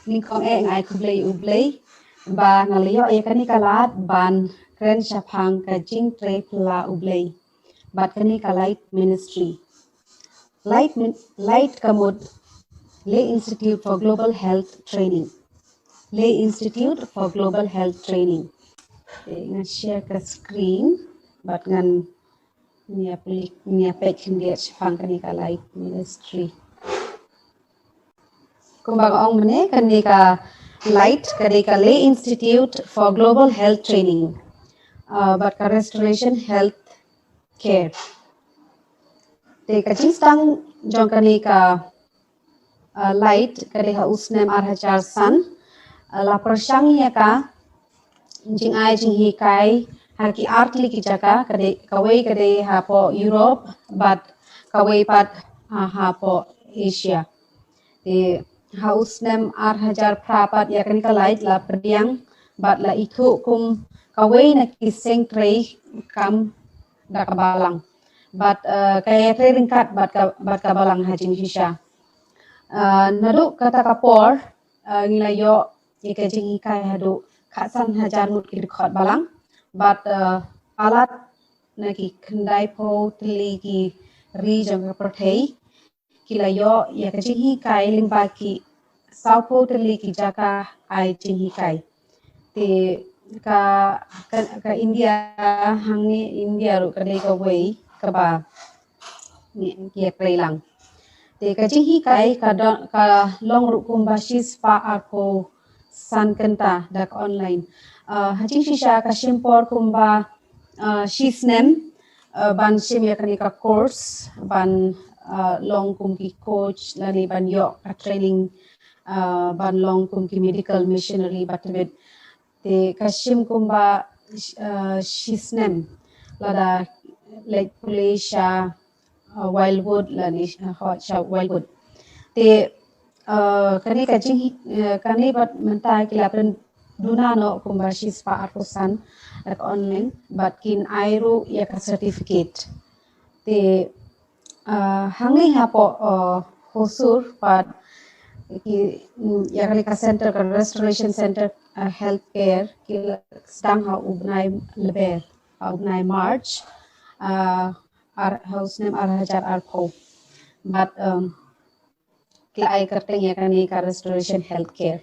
Nyngkong eh nga ai khublei U Blei ba nga la ïoh ïa kane ka lad ban kren shaphang ka jingtrei pla U Blei bad kane ka Light Ministry. Light, min- Light ka mut Lay Institute for Global Health Training. Lay Institute for Global Health Training. Te nga share ka screen bad ngan ïa peit, ïa peit khyndiat shaphang kane ka Light Ministry. Kumba nga ong mynne, kane ka Light ka dei ka Lay Institute for Global Health Training, uh, bad ka Restoration Health Care. Te ka jingsdang jong kane ka, uh, Light ka dei ha u snem ar hajar san, uh, la pyrshang ïa ka jingai jinghikai ha ki ar tylli ki jaka, ka dei, kawei ka dei hapoh Europe bad kawei pat, ah, hapoh Asia. Te ha u snem ar hajar phra pat ïa kane ka Light la pdiang bad la ithuh kum kawei na ki seng treikam da ka Balang. Bad, eh, ka ïatrei ryngkat bad ka, bad ka Balang ha jingshisha. Eh, naduh kata ka por, eh, ngi la ïoh ïa ka jinghikai haduh khatsan hajar ngut ki dkhot Balang. Bad, eh, palat na ki khyndaiphew tylli ki ri jong ka pyrthei ki la ïoh ïa ka jinghikai lyngba ki sawphew tylli ki jaka ai jinghikai. Te ka, ka, ka India, hangne India ruh ka dei kawei kaba ngi, ngi ïatrei lang. Te ka jinghikai ka don, ka long ruh kumba shispah arphew san kynta da ka online. Ah, ha jingshisha ka shim por kumba, ah, shi snem, ah, ban shim ïa kane ka course, ban, ah, long kum ki coach lane ban ïoh ka training, ah, ban long kum ki medical missionary bad tbit. Te ka shim kumba, ah, shi snem lada leit pule sha, ah, Wildwood lane, ah, hooid, sha Wildwood. Te, ah, kane ka jing, ah, kane bad mynta ki la pynduna noh kumba shispah arphew san da ka online bad kin ai ruh ïa ka certificate. Te, ah, hangne hapoh, ah, Hosur pat ki, mm, ïa kane ka center, ka Restoration Center, ah, Healthcare, ki la sdang ha u bnai Lber, ha u bnai March, ah, ar, ha u snem ar hajar arphew. Bad, um, ki la ai kyrteng ïa kane ka Restoration Healthcare.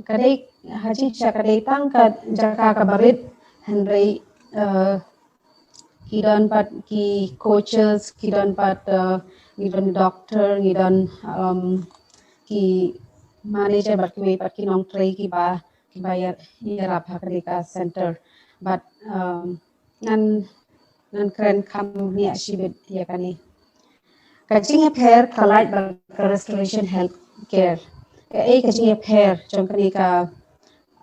Ka dei, ha jingshisha ka dei tang ka jaka kaba rit, hynrei, eh, ki don pat ki coaches, ki don pat, eh, ngi don doctor, ngi don, um, ki manager bad kiwei pat ki nongtrei kiba, kiba ïa, ïarap ha kane ka center. Bad, um, ngan, ngan kren kham bniah shibit ïa kane. Ka jingïapher ka Light bad ka Restoration Healthcare. Kaei ka jingïapher jong kane ka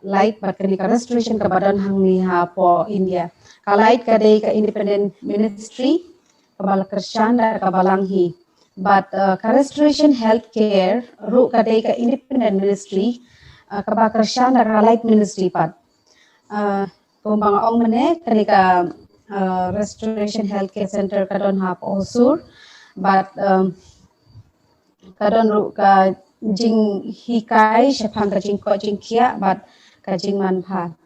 Light bad kane ka Restoration kaba don hangne hapoh India? Ka Light ka dei ka independent ministry kaba la kyrshan da ka Balang hi. Bad, uh, ka Restoration Healthcare ruh ka dei ka independent ministry, uh, kaba kyrshan da ka Light Ministry pat. Uh, kumba nga ong mynne, kane ka, uh, Restoration Healthcare Center ka don hapoh Hosur. Bad, um, ka don ruh ka jinghikai shaphang ka jingkoit jingkhiah bad ka jingmanbha.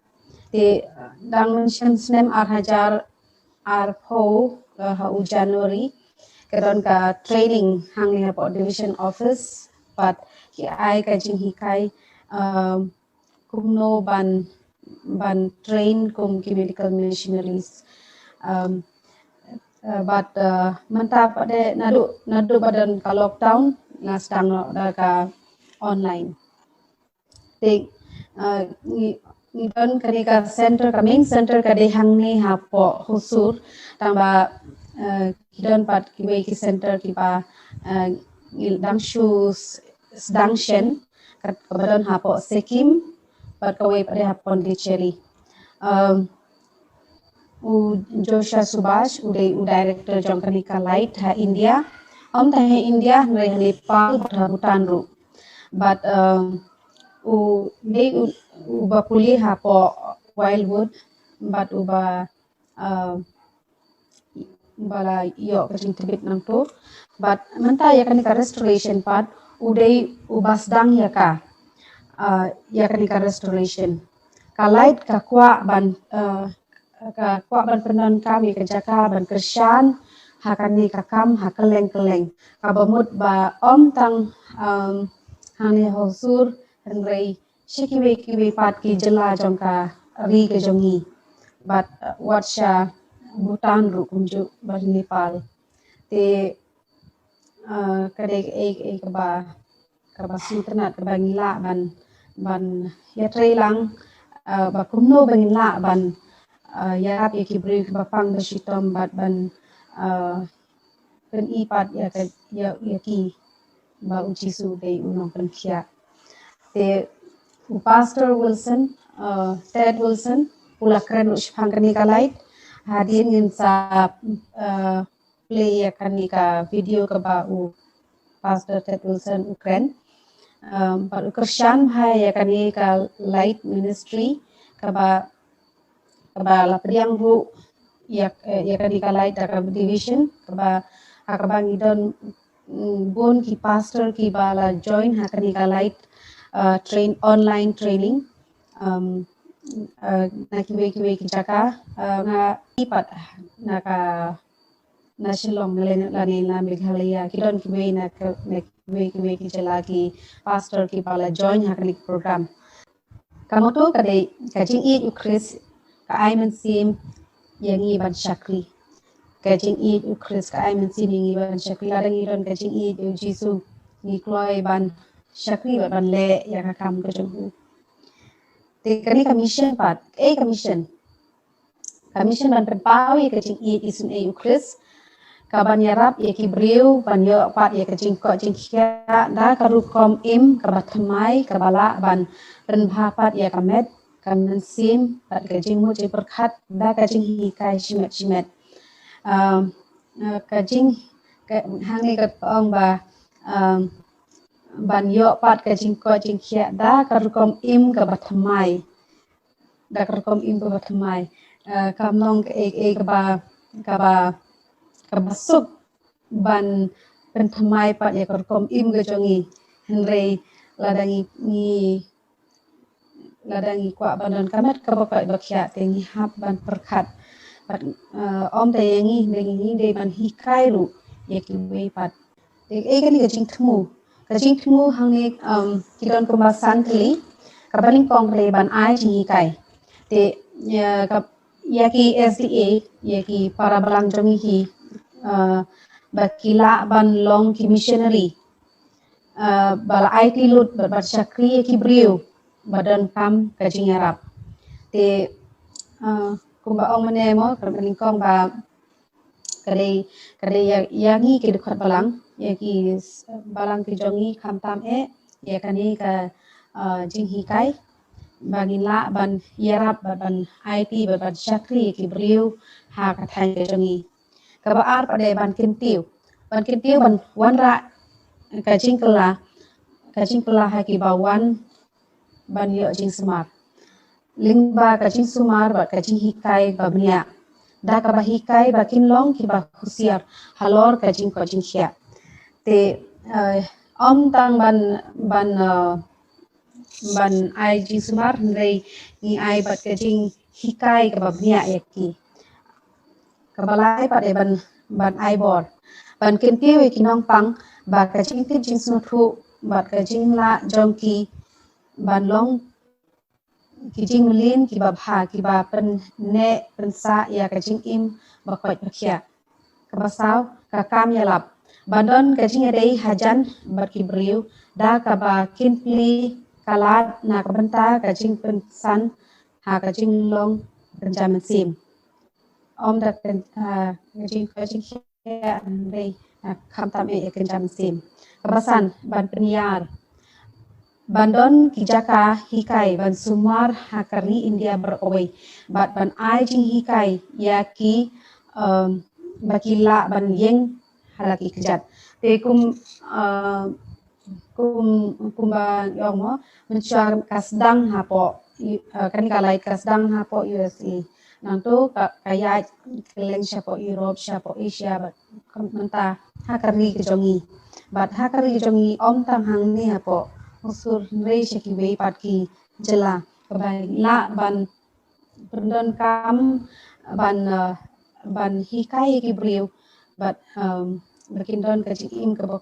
Te dang mynshem snem ar hajar arphew, eh, ha u January, ka don ka training hangne hapoh Division Office, bad ki ai ka jinghikai uh, kumno ban ban train kum ki medical missionaries. Um, uh, but uh, mynta pat de naduh naduh ba don ka lockdown nga sdang noh da ka online. Te uh, ngi ngi don kane ka center, ka main center ka dei hangne hapoh Husur, tang ba uh, ki don pat kiwei ki center kiba uh, ngi dang shu sdang shen, ka ba don hapoh Sikkim bad kawei pat de ha Pondicherry. Um, u Joshua Subhash u dei u director jong kane ka Light ha India. Ym tang ha India, hynrei ha Nepal bad ha Bhutan ruh. Bad um, u dei u, u ba pule hapoh Wildwood bad u ba uh, ba la ïoh ka jingtbit nangto. Bad mynta ïa kane ka restoration pat u dei u ba sdang ïa ka uh, ïa kane ka restoration. Ka Light ka kwah ban uh, ka kwah ban pyndonkam ïa ka jaka ban kyrshan ha kane ka kam ha kylleng kylleng. Kaba mut ba ym tang um, hangne ha Husur, hynrei sha kiwei kiwei pat ki jylla jong ka ri ka jong ngi. Bad uh, wat sha Bhutan ruh kumjuh bad Nepal. Te uh, ka dei kaei kaei kaba kaba sngewtynnat kaba ngi lah ban ban ïatrei lang uh, ba kumno ba ngi lah ban uh, ïarap ïa ki briew kiba pang ba shitom bad ban uh, pyni pat ïa ka ïa, ïa ki ba u Jisu dei u nongpynkhiah. Te u Pastor Wilson, uh, Ted Wilson, u la kren ruh shaphang kane ka Light. Hadien ngin sa uh, play ïa kane ka video kaba u Pastor Ted Wilson u kren. Um, bad u kyrshan bha ïa kane ka Light Ministry kaba kaba la pdiang ruh ïa, eh, ïa kane ka Light da ka division kaba ha kaba ngi don mm, bun ki pastor kiba la join ha kane ka Light uh, train online training um, uh, na kiwei kiwei ki jaka uh, nga i pat na ka na Shillong na lane na Meghalaya ki don kiwei na kiwei kiwei ki jylla ki pastor kiba la join ha kane ka program. Ka motto ka dei ka jingïeit u Khrist ka ai mynsiem ïa ngi ban shakri. Ka jingïeit u Khrist ka ai mynsiem ïa ngi ban shakri. Lada ngi don ka jingïeit u Jisu ngi kloi ban shakri bad ban leh ïa ka kam ka jong u. Te kane ka mission pat, eh ka mission. Ka mission ban pynpaw ïa ka jingïeit isynei u Khrist, ka ban ïarap ïa ki briew ban ïoh pat ïa ka jingkoit jingkhiah da ka rukom im kaba thymmai kaba lah ban pynbha pat ïa ka met ka mynsiem bad ka jingmut jingpyrkhat da ka jinghikai shimet shimet. Um, uh, ka jing ka, hangne ka ong ba um, ban ïoh pat ka jingkoit jingkhiah da ka rukom im kaba thymmai. Da ka rukom im kaba thymmai. Uh, kam long kaei kaei kaba kaba kaba suk ban pynthymmai pat ïa ka rukom im ka jong ngi. Hynrei lada ngi ngi lada ngi kwah ban don ka met kaba koit ba khiah te ngi hap ban pyrkhat. Bad uh, ym tang ïa ngi hynrei ngi dei ban hikai ruh ïa kiwei pat. Te eh kane ka jingthmu ka jingthmu hangne um, ki don kumba san tylli. Kaba nyngkong ka dei ban ai jinghikai. Te ïa ka ïa ki S D A ïa ki para balang jong ngi hi uh, ba ki lah ban long ki missionary uh, ba la aiti lut bad ban shakri ïa ki briew ba donkam ka jingïarap. Te uh, kumba ong mynne mo ka nyngkong ba ka dei ka dei ïa, ïa ngi ki dkhot balang ïa ki balang ki jong ngi khamtam eh ïa kane ka uh, jinghikai ba ngin lah ban ïarap bad ban aiti bad ban shakri ïa ki briew ha ka thaiñ ka jong ngi. Kaba ar pat dei ban kyntiew ban kyntiew ban wanrah ka jingkylla ka jingkylla ha kiba wan ban ïoh jingsumar. Lyngba ka jingsumar bad ka jinghikai ba bniah da kaba hikai ba kin long kiba husiar halor ka jingkoit jingkhiah. Te uh, ym tang ban ban uh, ban ai jingsumar hynrei ngi ai bad ka jinghikai kaba bniah ïa ki. Kaba lai pat dei ban ban ai bor ban kyntiew ïa ki nongpang ba ka jingtip jingsngewthuh bad ka jinglah jong ki ban long ki jingmlien kiba bha, kiba pynneh pynsah ïa ka jingim bakhuid bakhiah. Kaba saw, ka kam ïalap. Ban don ka jingïadei hajan bad ki briew, da kaba kin plie ka lad na ka bynta ka jingpynsan ha ka jinglong kynja mynsiem. Ym da ka, ah, ka jing, ka jingkhiah hynrei, ah, khamtam eh ïa kynja mynsiem. Kaba san, ban pynïar. Ban don ki jaka hikai ban sumar ha ka ri India baroh kawei. Bad ban ai jinghikai ïa ki, um, ba ki lah ban ïeng ha la ki kjat. Te kum, uh, kum, kumba ïong mo, mynshuwa ka sdang hapoh, uh, kane ka lait ka sdang hapoh U S A. Nangto ka, ka ïaid kylleng shapoh Europe, shapoh Asia, bad mynta ha ka ri ka jong ngi. Bad ha ka ri ka jong ngi ym tang hangne hapoh Husur hynrei sha kiwei pat ki jylla. Kaba lah ban pyndonkam ban, uh, ban hikai ïa ki briew bad, um, ba kin don ka jingim kaba,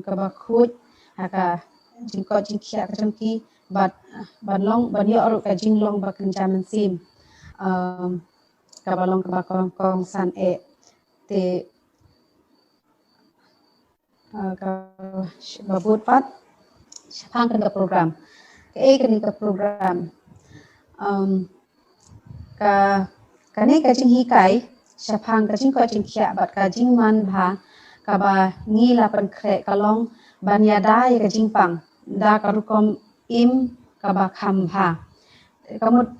kaba khuid ha ka jingkoit jingkhiah ka jong ki bad, uh, ban long, ban ïoh ruh ka jinglong ba kynja mynsiem. Um, kaba long kaba kong, kongsan eh. Te, uh, kaba bud pat shaphang kane ka program. Kaei kane ka program? Um, ka, kane ka jinghikai shaphang ka jingkoit jingkhiah bad ka jingmanbha kaba ngi la pynkhreh ka long ban ïada ïa ka jingpang da ka rukom im kaba kham bha. Ka mut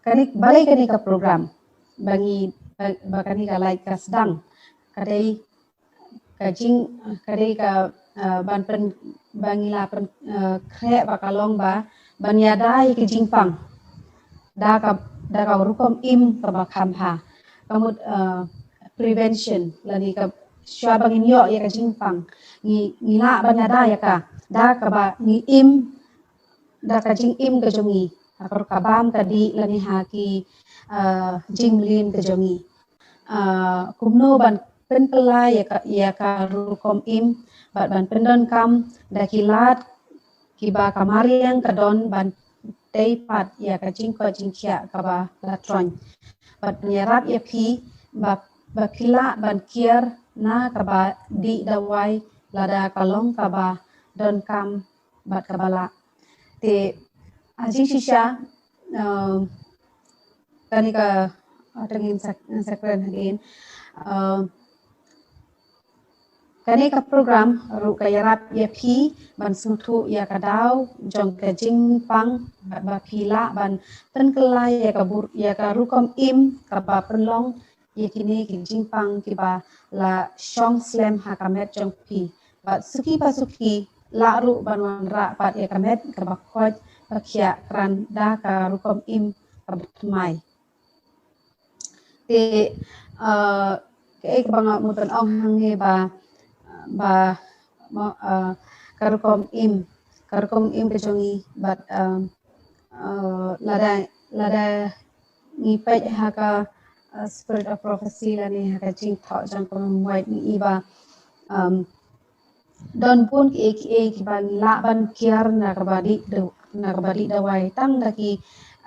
kane, balei kane ka program ba ngi, ba, ba kane ka lait ka sdang? Ka dei ka jing, ka dei ka, uh, ban pyn, ba ngi la pyn, uh, khreh ba ka long ba ban ïada ïa ka jingpang da ka, da ka rukom im kaba kham bha. Ka mut, uh, prevention lane ka shuwa ba ngin ïoh ïa ka jingpang, ngi, ngi lah ban ïada ïa ka da kaba ngi im da ka jingim ka jong ngi ha ka rukom ka bam ka dih lane ha ki, uh, jingmlien ka jong ngi. Uh, kumno ban pynkylla ïa ka, ïa ka rukom im bad ban pyndonkam da ki lad kiba ka mariang ka don ban tei pat ïa ka jingkoit jingkhiah kaba la troiñ. Bad ban ïarap ïa phi ba, ba phi lah ban kiar na kaba dih dawai lada ka long kaba donkam bad kaba lah. Te, ah, jingshisha, um, kane ka, ah, tang in sek-, second again. Um, kane ka program ruh ka ïarap ïa phi ban sngewthuh ïa ka daw jong ka jingpang bad ba phi lah ban pynkylla ïa ka bur, ïa ka rukom im kaba pynlong ïa kine ki jingpang kiba la shong slem ha ka met jong phi. Bad suki pa suki lah ruh ban wanrah pat ïa ka met kaba koit ba khiah kren da ka rukom im kaba thymmai. Te, uh, kaei kaba nga mut ban ong hangne ba, ba, mo, uh, ka rukom im, ka rukom im ka jong ngi bad, um, uh, lada, lada ngi peit ha ka, uh, Spirit of Prophecy lane ha ka Jingthoh Jong Ka Mumwait ngi i ba, um, don bun kiei kiei kiba ngi lah ban kiar na kaba dih daw-, na kaba dih dawai tang da ki,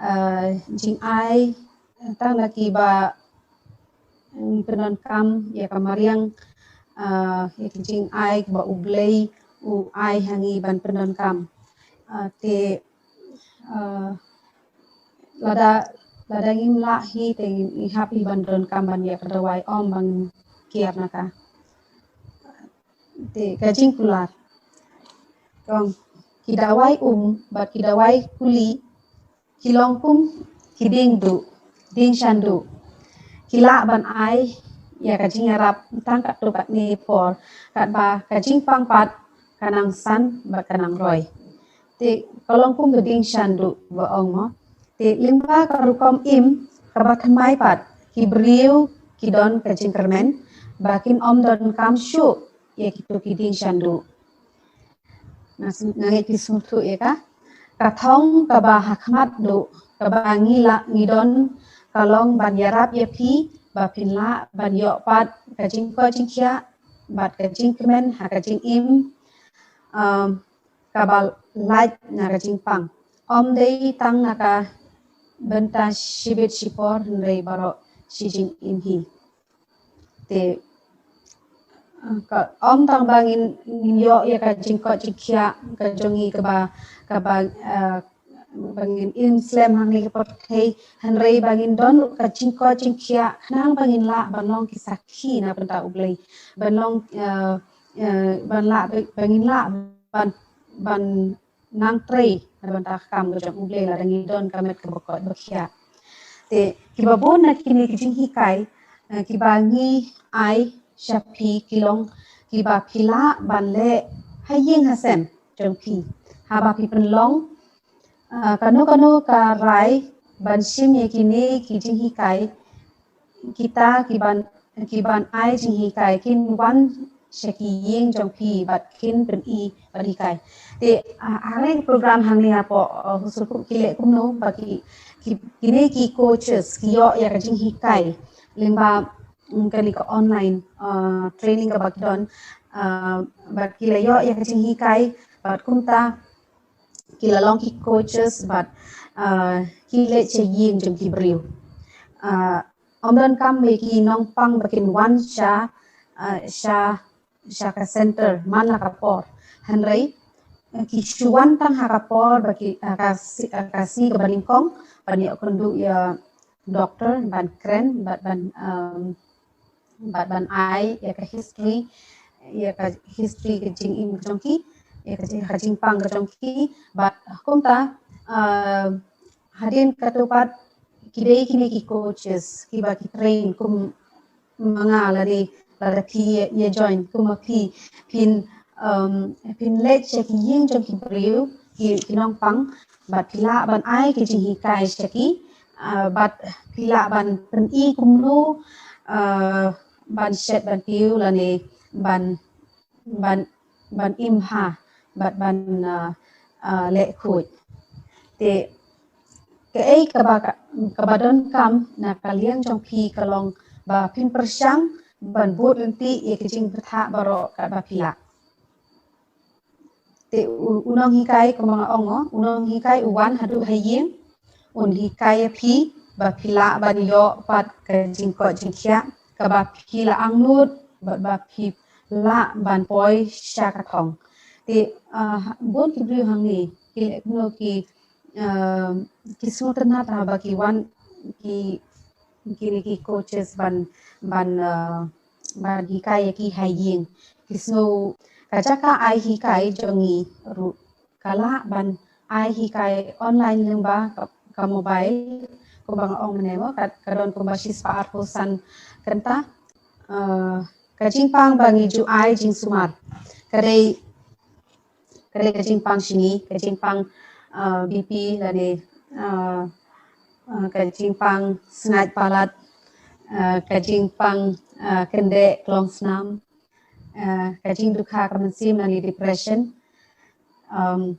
uh, jingai, tang da kiba, mm, pyndonkam ïa ka mariang, uh, ïa ki jingai ba U Blei u ai ha ngi ban pyndonkam. Uh, te, uh, lada, lada ngim lah hi te ngi hap hi ban donkam ban ïa ka dawai, ym ban kiar na ka. Te ka jingkular. Kong, ki dawai um bad ki dawai kuli ki long kum ki dieng duh, dieng shanduh. Ki lah ban ai ïa ka jingïarap tang katto katne por, katba ka jingpang pat ka nang san bad ka nang roi. Te ka long kum ka dieng shanduh ba ong mo. Te lyngba ka rukom im kaba thymmai pat, ki briew ki don ka jingkyrmen ba kin ym donkam shuh ïa kito ki dieng shanduh. Nga s-, nga ngeit phi sngewthuh ïa ka. Ka thong kaba ha khmat duh kaba ngi lah ngi don ka long ban ïarap ïa phi ba phin lah ban ïoh pat ka jingkoit jingkhiah bad ka jingkmen ha ka jingim, um, kaba lait na ka jingpang. Ym dei tang na ka bynta shibit shipor hynrei baroh shi jingim hi. Te ka ym tang ba ngin, ngin ïoh ïa ka jingkoit jingkhiah ka jong ngi kaba, kaba, eh, ba ngin im slem hangne ha ka pyrthei, hynrei ba ngin don ka jingkoit jingkhiah khnang ba ngin lah ban long ki sakhi na bynta U Blei, ban long, eh, eh, ban lah, ba ngin lah ban, ban nang trei na bynta ka kam ka jong U Blei lada ngi don ka met kaba koit ba khiah. Te kiba bun na kine ki jinghikai, eh, kiba ngi ai sha phi ki long kiba phi lah ban leh ha ïing ha sem jong phi. Haba phi pynlong, eh, kano kano ka rai ban shim ïa kine ki jinghikai, kita kiban, kiban ai jinghikai kin wan sha ki ïing jong phi bad kin pyni ban hikai. Te, ah, hangne program hangne hapoh, ah, Husul Khup ki leh kumno ba ki, ki, kine ki coaches ki ïoh ïa ka jinghikai lyngba, mm, kane ka online, ah, training kaba ki don, ah, bad ki la ïoh ïa ka jinghikai bad kumta ki la long ki coaches bad, ah, ki leit sha ïing jong ki briew. Ah, ym donkam ba ki nongpang ba kin wan sha, ah, sha, sha ka center man la ka por. Hynrei, eh, ki shu wan tang ha ka por ba ki, ah, ka sngi, ah, ka sngi kaba nyngkong ban ïoh kynduh ïa doctor ban kren bad ban, um, bad ban ai ïa ka history, ïa ka history ka jingim ka jong ki, ïa ka jing, ka jingpang ka jong ki, bad kumta, uh, hadien katto pat ki dei kine ki coaches kiba ki train kum ma nga lane lada phi ïa, ïa join kum ma phi, phin, um, phin leit sha ki ïing jong ki briew, ki, ki nongpang, bad phi lah ban ai ki jinghikai sha ki, ah, bad phi lah ban pyni kumno, ah, ban shet ban tiew lane ban, ban, ban im bha bad ban, ah, ah, leh khuid. Te kaei kaba, kaba donkam na ka liang jong phi ka long ba phin pyrshang ban bud lynti ïa ki jingbthah baroh kaba phi lah. Te u, u nonghikai, kumba nga ong, u nonghikai u wan haduh ha ïing, un hikai ïa phi ba phi lah ban ïoh pat ka jingkoit jingkhiah kaba phi la angnud bad ba phi lah ban poi sha ka thong. Te, ah, bun ki briew hangne ki leh kumno, ki, ah, ki sngewtynnat haba ki wan, ki, kine ki coaches ban, ban, ah, ban hikai ïa ki ha ïing. Ki sngew ka jaka ai hikai jong ngi ruh ka lah ban ai hikai online lyngba ka, ka mobile, kumba nga ong mynne mo, ka, ka don kumba shispah arphew san kynta. Ah, ka jingpang ba ngi ju ai jingsumar ka dei, ka dei ka jingpang shini, ka jingpang, ah, B P lane, ah, ah, ka jingpang sngaid palat, ah, ka jingpang, ah, kyndeh klong snam, ah, ka jingdukha ka mynsiem lane depression. Um,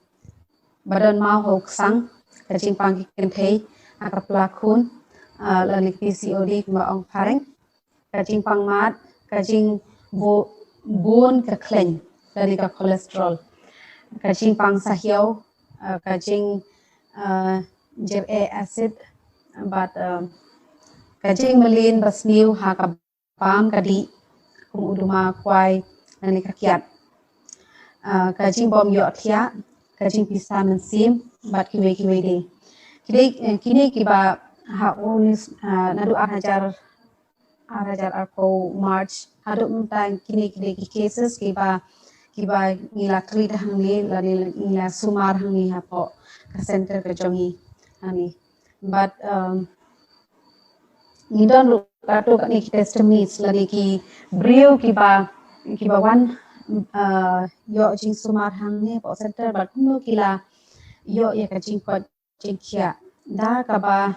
ba don maw ha u ksang, ka jingpang ki kynthei ha ka pla khun, ah, lane P C O D kumba ong phareng, ka jingpang mad, ka jingbu-, bun ka khleiñ lane ka cholesterol, ka jingpang sahiaw, ah, ka jing, ah, jyreh acid, bad, ah, ka jingmlien basniew ha ka bam ka dih kum u duma, kwai lane ka kiad. Ah, ka jingbym ïohthiah, ka jingpisa mynsiem bad kiwei kiwei de. Ki dei, eh, kine kiba ha u, ah, naduh ar hajar, ar hajar arphew March haduh mynta, kine ki dei ki cases kiba, kiba ngi la treat hangne lane ngi la sumar hangne hapoh ka center ka jong ngi hangne. Bad, um, ngi don ruh katto katne ki testimonies lane ki briew kiba, kiba wan, uh, ïoh jingsumar hangne hapoh center bad kumno ki la ïoh ïa ka jingkoit jingkhiah da kaba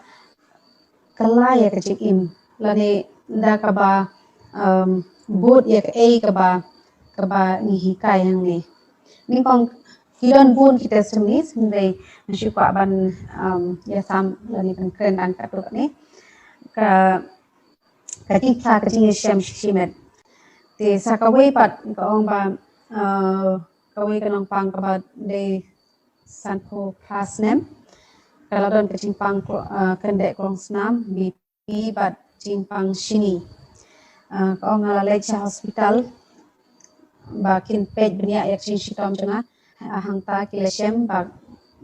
kylla ïa ka jingim lane da kaba, um, bud ïa kaei kaba, kaba ngi hikai hangne. Nyngkong ki don bun ki testimonies, hynrei nga shu kwah ban, um, ïasam lane ban kren tang katto katne. Ka, ka jingpla, ka jingïashem shimet. Te sa kawei pat ka ong ba, uh, kawei ka nongpang kaba dei sanphew phra snem. Ka la don ka jingpang klo-, ah, kyndeh klong snam, B P bad jingpang shini. Ah, ka ong nga la leit sha hospital ba kin peit bniah ïa ka jingshitom jong nga. Ah, hangta ki la shem ba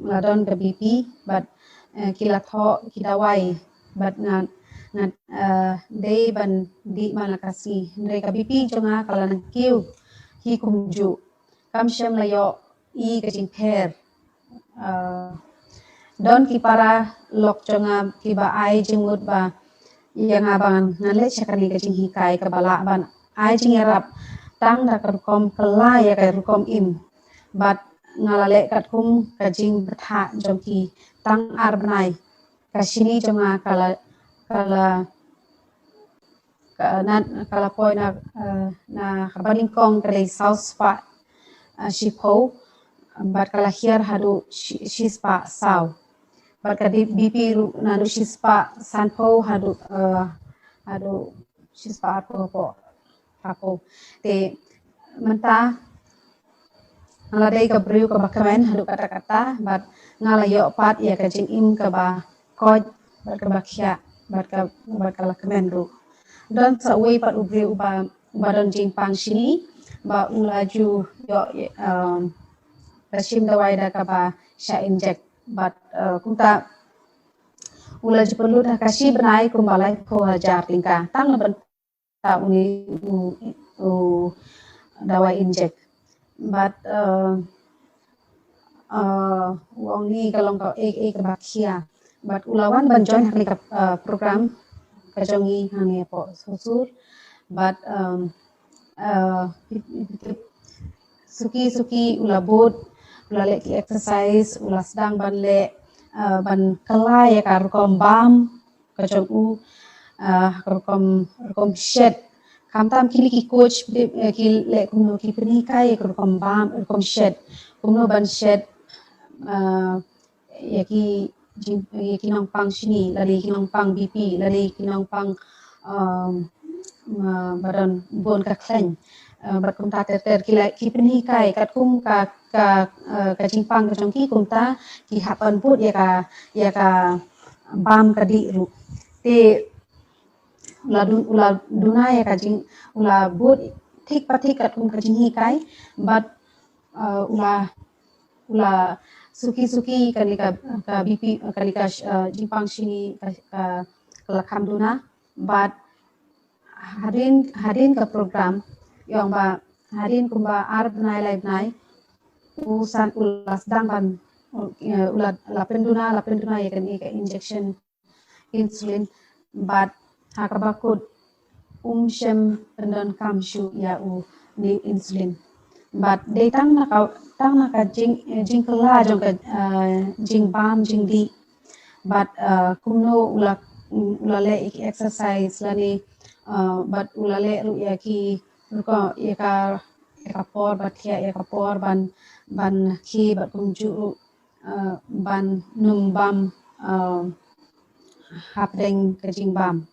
la don ka B P bad, eh, ki la thoh ki dawai bad nga, nga, eh, dei ban dih man la ka sngi. Hynrei ka B P jong nga ka la nang kiew hi kumjuh. Kam shym la ïohi ka jingpher. Ah, don ki para lok jong nga kiba ai jingmut ba ïa nga ba ngan leit sha kane ka jinghikai kaba lah ban ai jingïarap tang da ka rukom kylla ïa ka rukom im. Bad nga la leh katkum ka jingbthah jong ki. Tang ar bnai ka shini jong nga ka la, ka la, ka, na, ka la poi na, eh, na kaba nyngkong ka dei saw spah, eh, shiphew, bad ka la hiar haduh shi, shi spah saw. Bad ka dei B P ruh naduh shi spah sanphew haduh, eh, haduh shi spah arphew hapoh, hapoh. Te mynta nga la dei ka briew kaba kmen haduh katta katta, bad nga la ïoh pat ïa ka jingim kaba koit bad kaba khiah bad ka, bad ka la kmen ruh. Don sa uwei pat u briew uba, uba don jingpang shini ba u la ju ïoh, um, ka shim dawai da kaba shah inject bad, uh, kumta u la ju pynlut ha ka shi bnai kumba laiphew hajar tyngka tang na bynta uni u, u dawai inject. Bad, uh, uh, u ong ni ka long ka ei ei kaba khia. Bad u la wan ban join ha kane ka, uh, program ka jong ngi hangne hapoh Husur. Bad, um, uh, suki suki u la bud, u la leh ki exercise, u la sdang ban leh, uh, ban kylla ïa ka rukom bam ka jong u, ah, ka rukom, rukom shet. Khamtam kine ki coach, eh, ki leh kumno, ki pynhikai ïa ka rukom bam, rukom shet. Kumno ban shet, ah, ïa ki jing, ïa ki nongpang shini, lane ki nongpang B P, lane ki nongpang, um, ah, ba don bun ka khlaiñ. Ah, bad kumta ter ter ki leh, ki pynhikai katkum ka, ka, ah, ka jingpang ka jong ki, kumta ki hap ban bud ïa ka, ïa ka bam ka dih ruh. Te u la dun, u la duna ïa ka jing, u la bud thik pa thik katkum ka jinghikai, bad, uh, u la, u la suki suki kane ka, ka B P, kane ka, uh, jingpang shini ka, ka, ka la kham duna, bad hadien, hadien ka program, ïa ong ba hadien kumba ar bnai lai bnai, u san u la sdang ban, uh, u la, la pynduna, la pynduna ïa kane ka injection insulin, bad ha kaba kut um shym pyndonkam shuh ïa une u insulin. Bad dei tang na ka, tang na ka jing, eh, jingkylla jong ka, eh, jingbam jingdih. Bad, eh, kumno u la, u la leh ïa ki exercise lane, eh, bad u la leh ruh ïa ki, ruh ka, ïa ka, ïa ka por, bad thiah ïa ka por ban, ban khie bad kumjuh ruh, eh, ban nym bam, eh, hapdeng ka jingbam.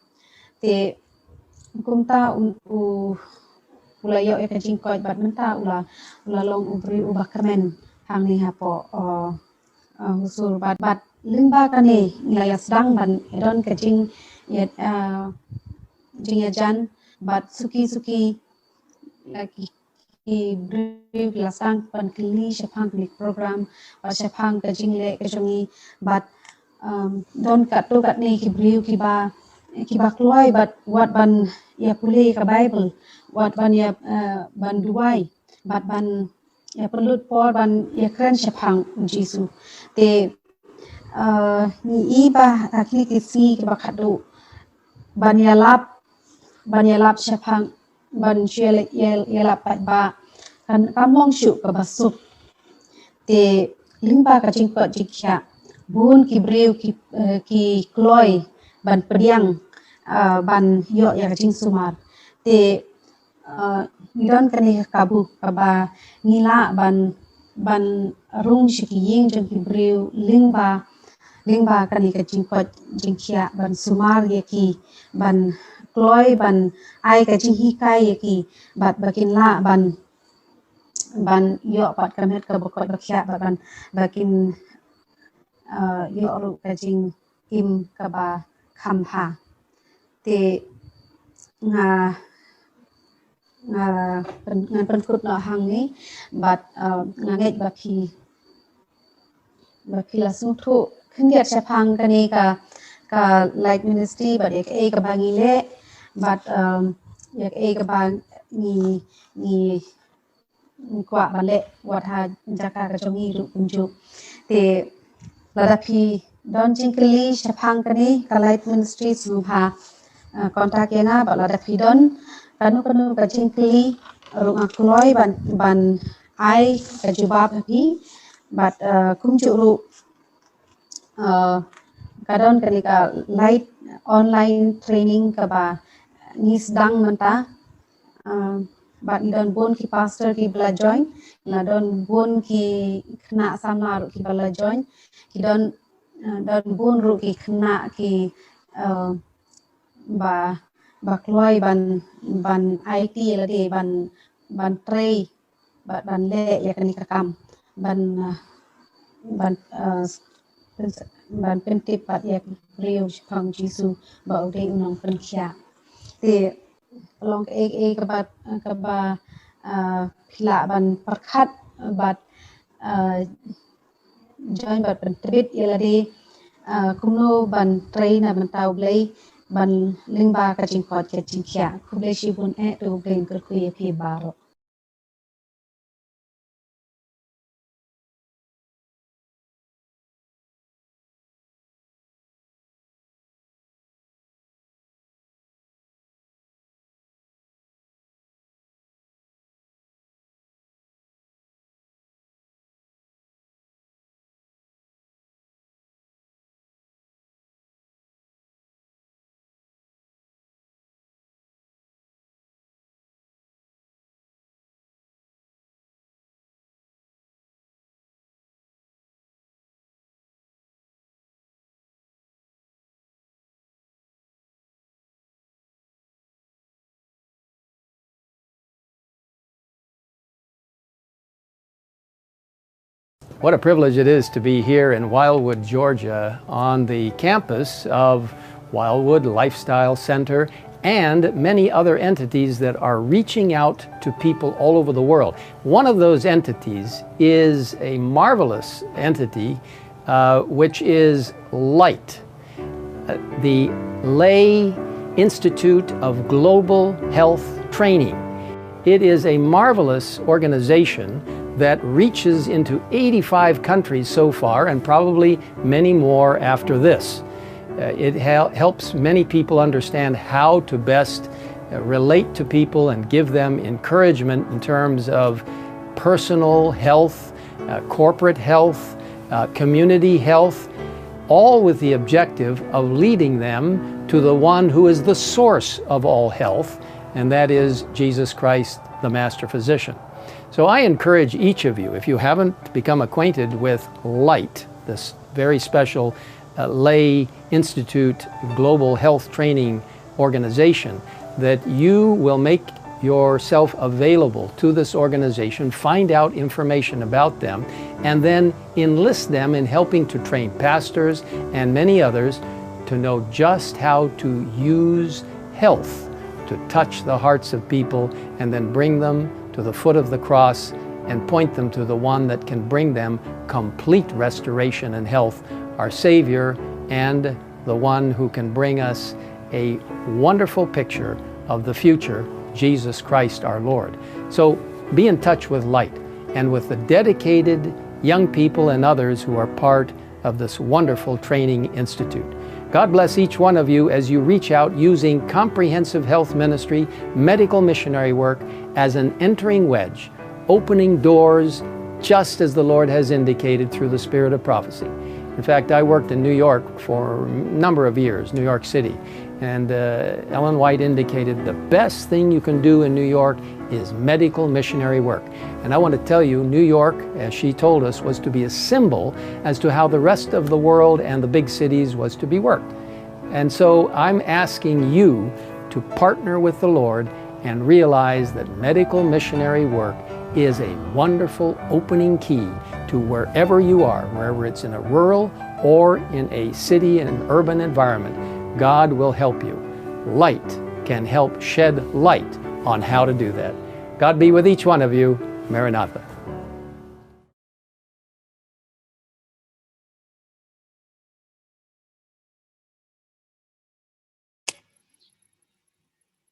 Te kumta u, u, u la ïoh ïa ka jingkoit bad mynta u la, u la long u briew uba kmen hangne hapoh, eh, eh, Husur bad, bad lyngba kane ngi la ïa sdang ban don ka jing, ïa, eh, jingïajan bad suki suki la ki ki briew ki la sdang ban kylli shaphang kane ka program, bad shaphang ka jingleh ka jong ngi, bad, um, don katto katne ki briew kiba, kiba kloi bad wat ban ïa pule ka Baibl, wat ban ïa, uh, ban duwai, bad ban ïa pynlut por ban ïa kren shaphang U Jisu. Te, uh, ngi i ba ha kine ki sngi kiba khadduh ban ïalap, ban ïalap shaphang, ban shu ïa, ïa, ïalap pat ba kan, kan long shuh kaba suk. Te lyngba ka jingkoit jingkhiah, bun ki briew ki, eh, ki kloi ban pdiang, eh, ban ïoh ïa ka jingsumar. Te, eh, ngi don kane ka kabu kaba ngi lah ban, ban rung sha ki ïing jong ki briew lyngba, lyngba kane ka jingkoit jingkhiah ban sumar ïa ki, ban kloi, ban ai ka jinghikai ïa ki, bad ba kin lah ban, ban ïoh pat ka met kaba koit ba khiah, bad ban ba kin, eh, ïoh ruh ka jingim kaba kham bha. Te nga, nga pyn-, ngan pynkut noh hangne, bad, eh, nga ngeit ba phi, ba phi la sngewthuh khyndiat shaphang kane ka, ka Light Ministry, bad ïa kaei kaba ngi leh, bad, em, ïa kaei kaba ngi, ngi kwah ban leh wat ha jaka ka jong ngi ruh kumjuh. Te lada phi don jingkylli shaphang kane ka Light Ministry, sngewbha, eh, contact ïa nga, bad lada phi don kano kano ka jingkylli ruh, nga kloi ban, ban ai ka jubab ha phi. Bad, eh, kumjuh ruh, eh, ka don kane ka light online training kaba ngi sdang mynta. Eh, bad ngi don bun ki pastor kiba la join, la don bun ki khynnah samla ruh kiba la join, ki don, eh, don bun ruh ki khynnah ki, eh, ba, ba kloi ban, ban aiti ïa lade, ban, ban trei, ban, ban leh ïa kane ka kam, ban, eh, ban, eh, ban pyntip pat ïa ki briew shaphang Jisu ba u dei u nongpynkhiah. Te long kaei kaei kaba, kaba, eh, phi lah ban pyrkhat bad, eh, join bad pyntbit ïa lade, eh, kumno ban trei na bynta U Blei, ban lyngba ka jingkoit ka jingkhiah. Khublei shibun eh, to U Blei un kyrkhu ïa phi baroh. What a privilege it is to be here in Wildwood, Georgia, on the campus of Wildwood Lifestyle Center and many other entities that are reaching out to people all over the world. One of those entities is a marvelous entity, uh, which is LIGHT, uh, the Lay Institute of Global Health Training. It is a marvelous organization that reaches into eighty-five countries so far, and probably many more after this. Uh, it hel-, helps many people understand how to best, uh, relate to people and give them encouragement in terms of personal health, uh, corporate health, uh, community health, all with the objective of leading them to the one who is the source of all health, and that is Jesus Christ, the Master Physician. So I encourage each of you, if you haven't become acquainted with LIGHT, this very special, uh, Lay Institute Global Health Training organization, that you will make yourself available to this organization, find out information about them, and then enlist them in helping to train pastors and many others to know just how to use health to touch the hearts of people and then bring them to the foot of the cross and point them to the one that can bring them complete restoration and health, our Savior and the one who can bring us a wonderful picture of the future, Jesus Christ our Lord. So be in touch with LIGHT and with the dedicated young people and others who are part of this wonderful training institute. God bless each one of you as you reach out using comprehensive health ministry, medical missionary work as an entering wedge, opening doors just as the Lord has indicated through the spirit of prophecy. In fact, I worked in New York for a number of years, New York City, and, uh, Ellen White indicated the best thing you can do in New York is medical missionary work. And I want to tell you, New York, as she told us, was to be a symbol as to how the rest of the world and the big cities was to be worked. And so I'm asking you to partner with the Lord and realize that medical missionary work is a wonderful opening key to wherever you are, wherever it's in a rural or in a city and an urban environment. God will help you. Light can help shed light on how to do that. God be with each one of you. Maranatha.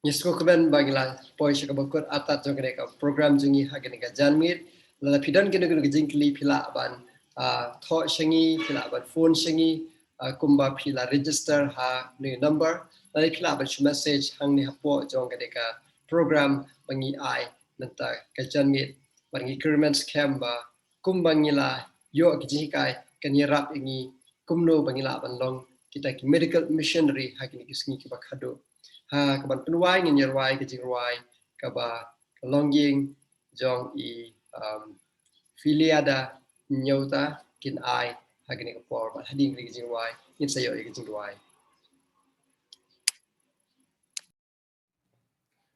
Ngi sngewkmen ba ngi la poi sha kaba kut artat jong kane ka program jong ngi ha kane ka janmiet. Lada phi don kino kino ki jingkylli phi lah ban, ah, thoh sha ngi, phi lah ban phone sha ngi, ah, kumba phi la register ha kane ka number. Lada phi lah ban shu message hangne hapoh jong kane ka program ba ngi ai mynta ka janmiet. Bad ngi kyrmen skhem ba kumba ngi la ïoh ki jinghikai kan ïarap ïa ngi kumno ba ngi lah ban long kita ki medical missionary ha kine ki sngi kiba khadduh. Ha kaban pynwai ngin ïarwai ka jingrwai kaba ka longïing jong i, um, Filiada Nyota kin ai ha kine ka por, bad hadien kine ki jingrwai ngin sa ïoh ïa ki jingrwai.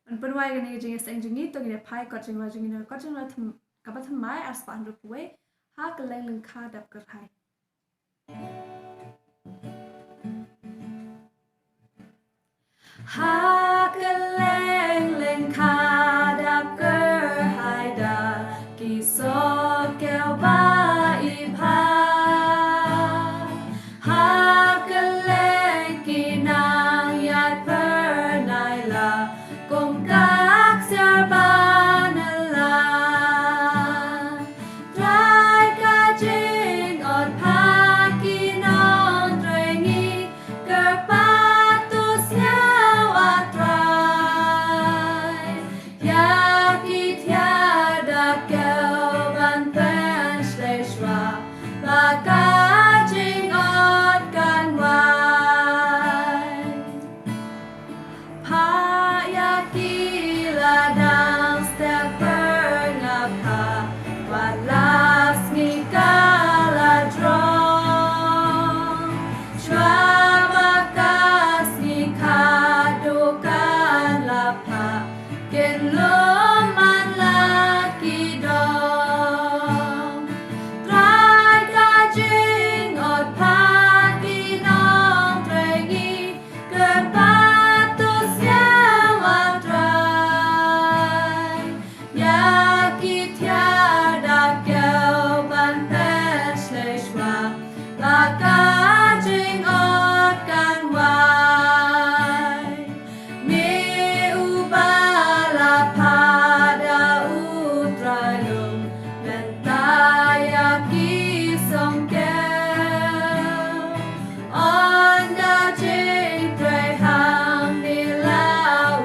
Ban pynwai kane ka jingïaseng jong ngi, to ngin ïa phai kot jingrwai jong ngi, kot jingrwai kaba thymmai, arspah hynriewphew wei, Ha Kylleng Lyngkha Dap Kyrhai. Ha kylleng lyngkha dap kyrhai da ki sohkiew ba i bha. Ha kylleng ki nang ïaid phyrnai la kum ka ksiar ba nylla. Trai ka jingot pha ki nongtrei ngi, kyrpad to sngewbha Trai. Ïa ki tiar da kiew ban pynshlei shuwa ba ka jingot kan wai. Phah ïa ki la dang step pyrngapha, wat la sngi ka la jrong. Shuwa ba ka sngi khadduh kan la phah, kin lum man la ki dong. Trai ka jingot pha ki nongtrei ngi, kyrpad to sngewbha Trai. Ïa ki tiar da kiew ban pynshlei shuwa ba ka jingot kan wai. Me uba la phah da u Trai lum, mynta ïa ki song kiew. Ynda jingtrei hangne la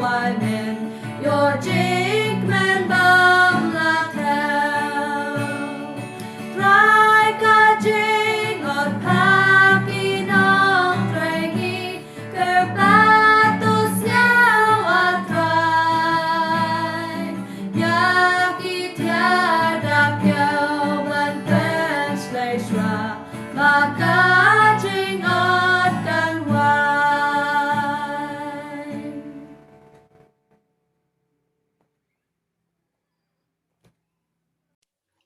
wai, men ïoh jingkmen bym la thew. Trai ka jingot pha ki nongtrei ngi, kyrpad to sngewbha Trai. Ïa ki tiar da kiew ban pynshlei shuwa ba ka jingot kan wai.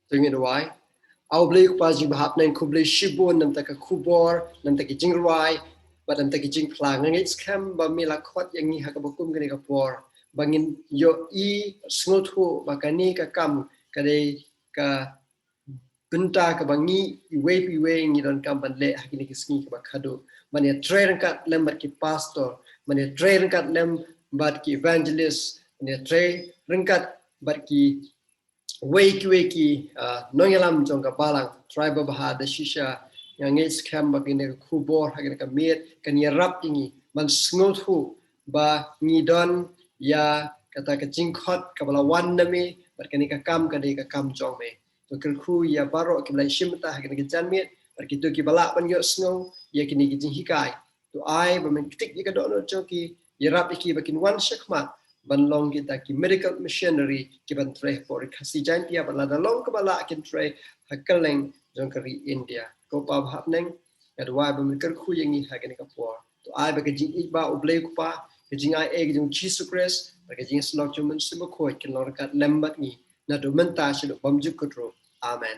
To ngin duwai. A U Blei Kpa jong ngi ba ha bneng, khublei shibun namar ka khubor, namar ki jingrwai bad namar ki jingphla. Nga ngeit skhem ba me la khot ïa ngi ha kaba kum kane ka por ba ngin ïohi, sngewthuh ba kane ka kam ka dei ka bynta kaba ngi iwei pa iwei ngi donkam ban leh ha kine ki sngi kiba khadduh. Ban ïatrei ryngkat lem bad ki pastor, ban ïatrei ryngkat lem bad ki evangelist, ban ïatrei ryngkat bad kiwei kiwei ki, ah, nongïalam jong ka balang. Trai babha, da shisha nga ngeit skhem ba kane ka khubor ha kane ka miet kan ïarap ïa ngi ban sngewthuh ba ngi don ïa kata ka jingkhot kaba la wan na me, bad kane ka kam ka dei ka kam jong me. To kyrkhu ïa baroh kiba la shim bynta ha kane ka janmiet, bad kito kiba lah ban ïohsngew ïa kine ki jinghikai. To ai ba men ktik ïa ka dohnud jong ki, ïarap ïa ki ba kin wan shakhmat ban long kita ki medical missionary kiban trei hapoh Ri Khasi Jaiñtia, bad lada long kaba lah kin trei ha kylleng jong ka ri India. Ko Pa ba ha bneng, nga duwai ba men kyrkhu ïa ngi ha kane ka por. To ai ba ka jingïeit ba U Blei Kpa, ka jingai ei ka jong U Jisu Khrist, bad ka jingïasyllok jong U Mynsiem Bakhuid kin long ryngkat lem bad ngi naduh mynta shaduh bymjukut ruh. Amen.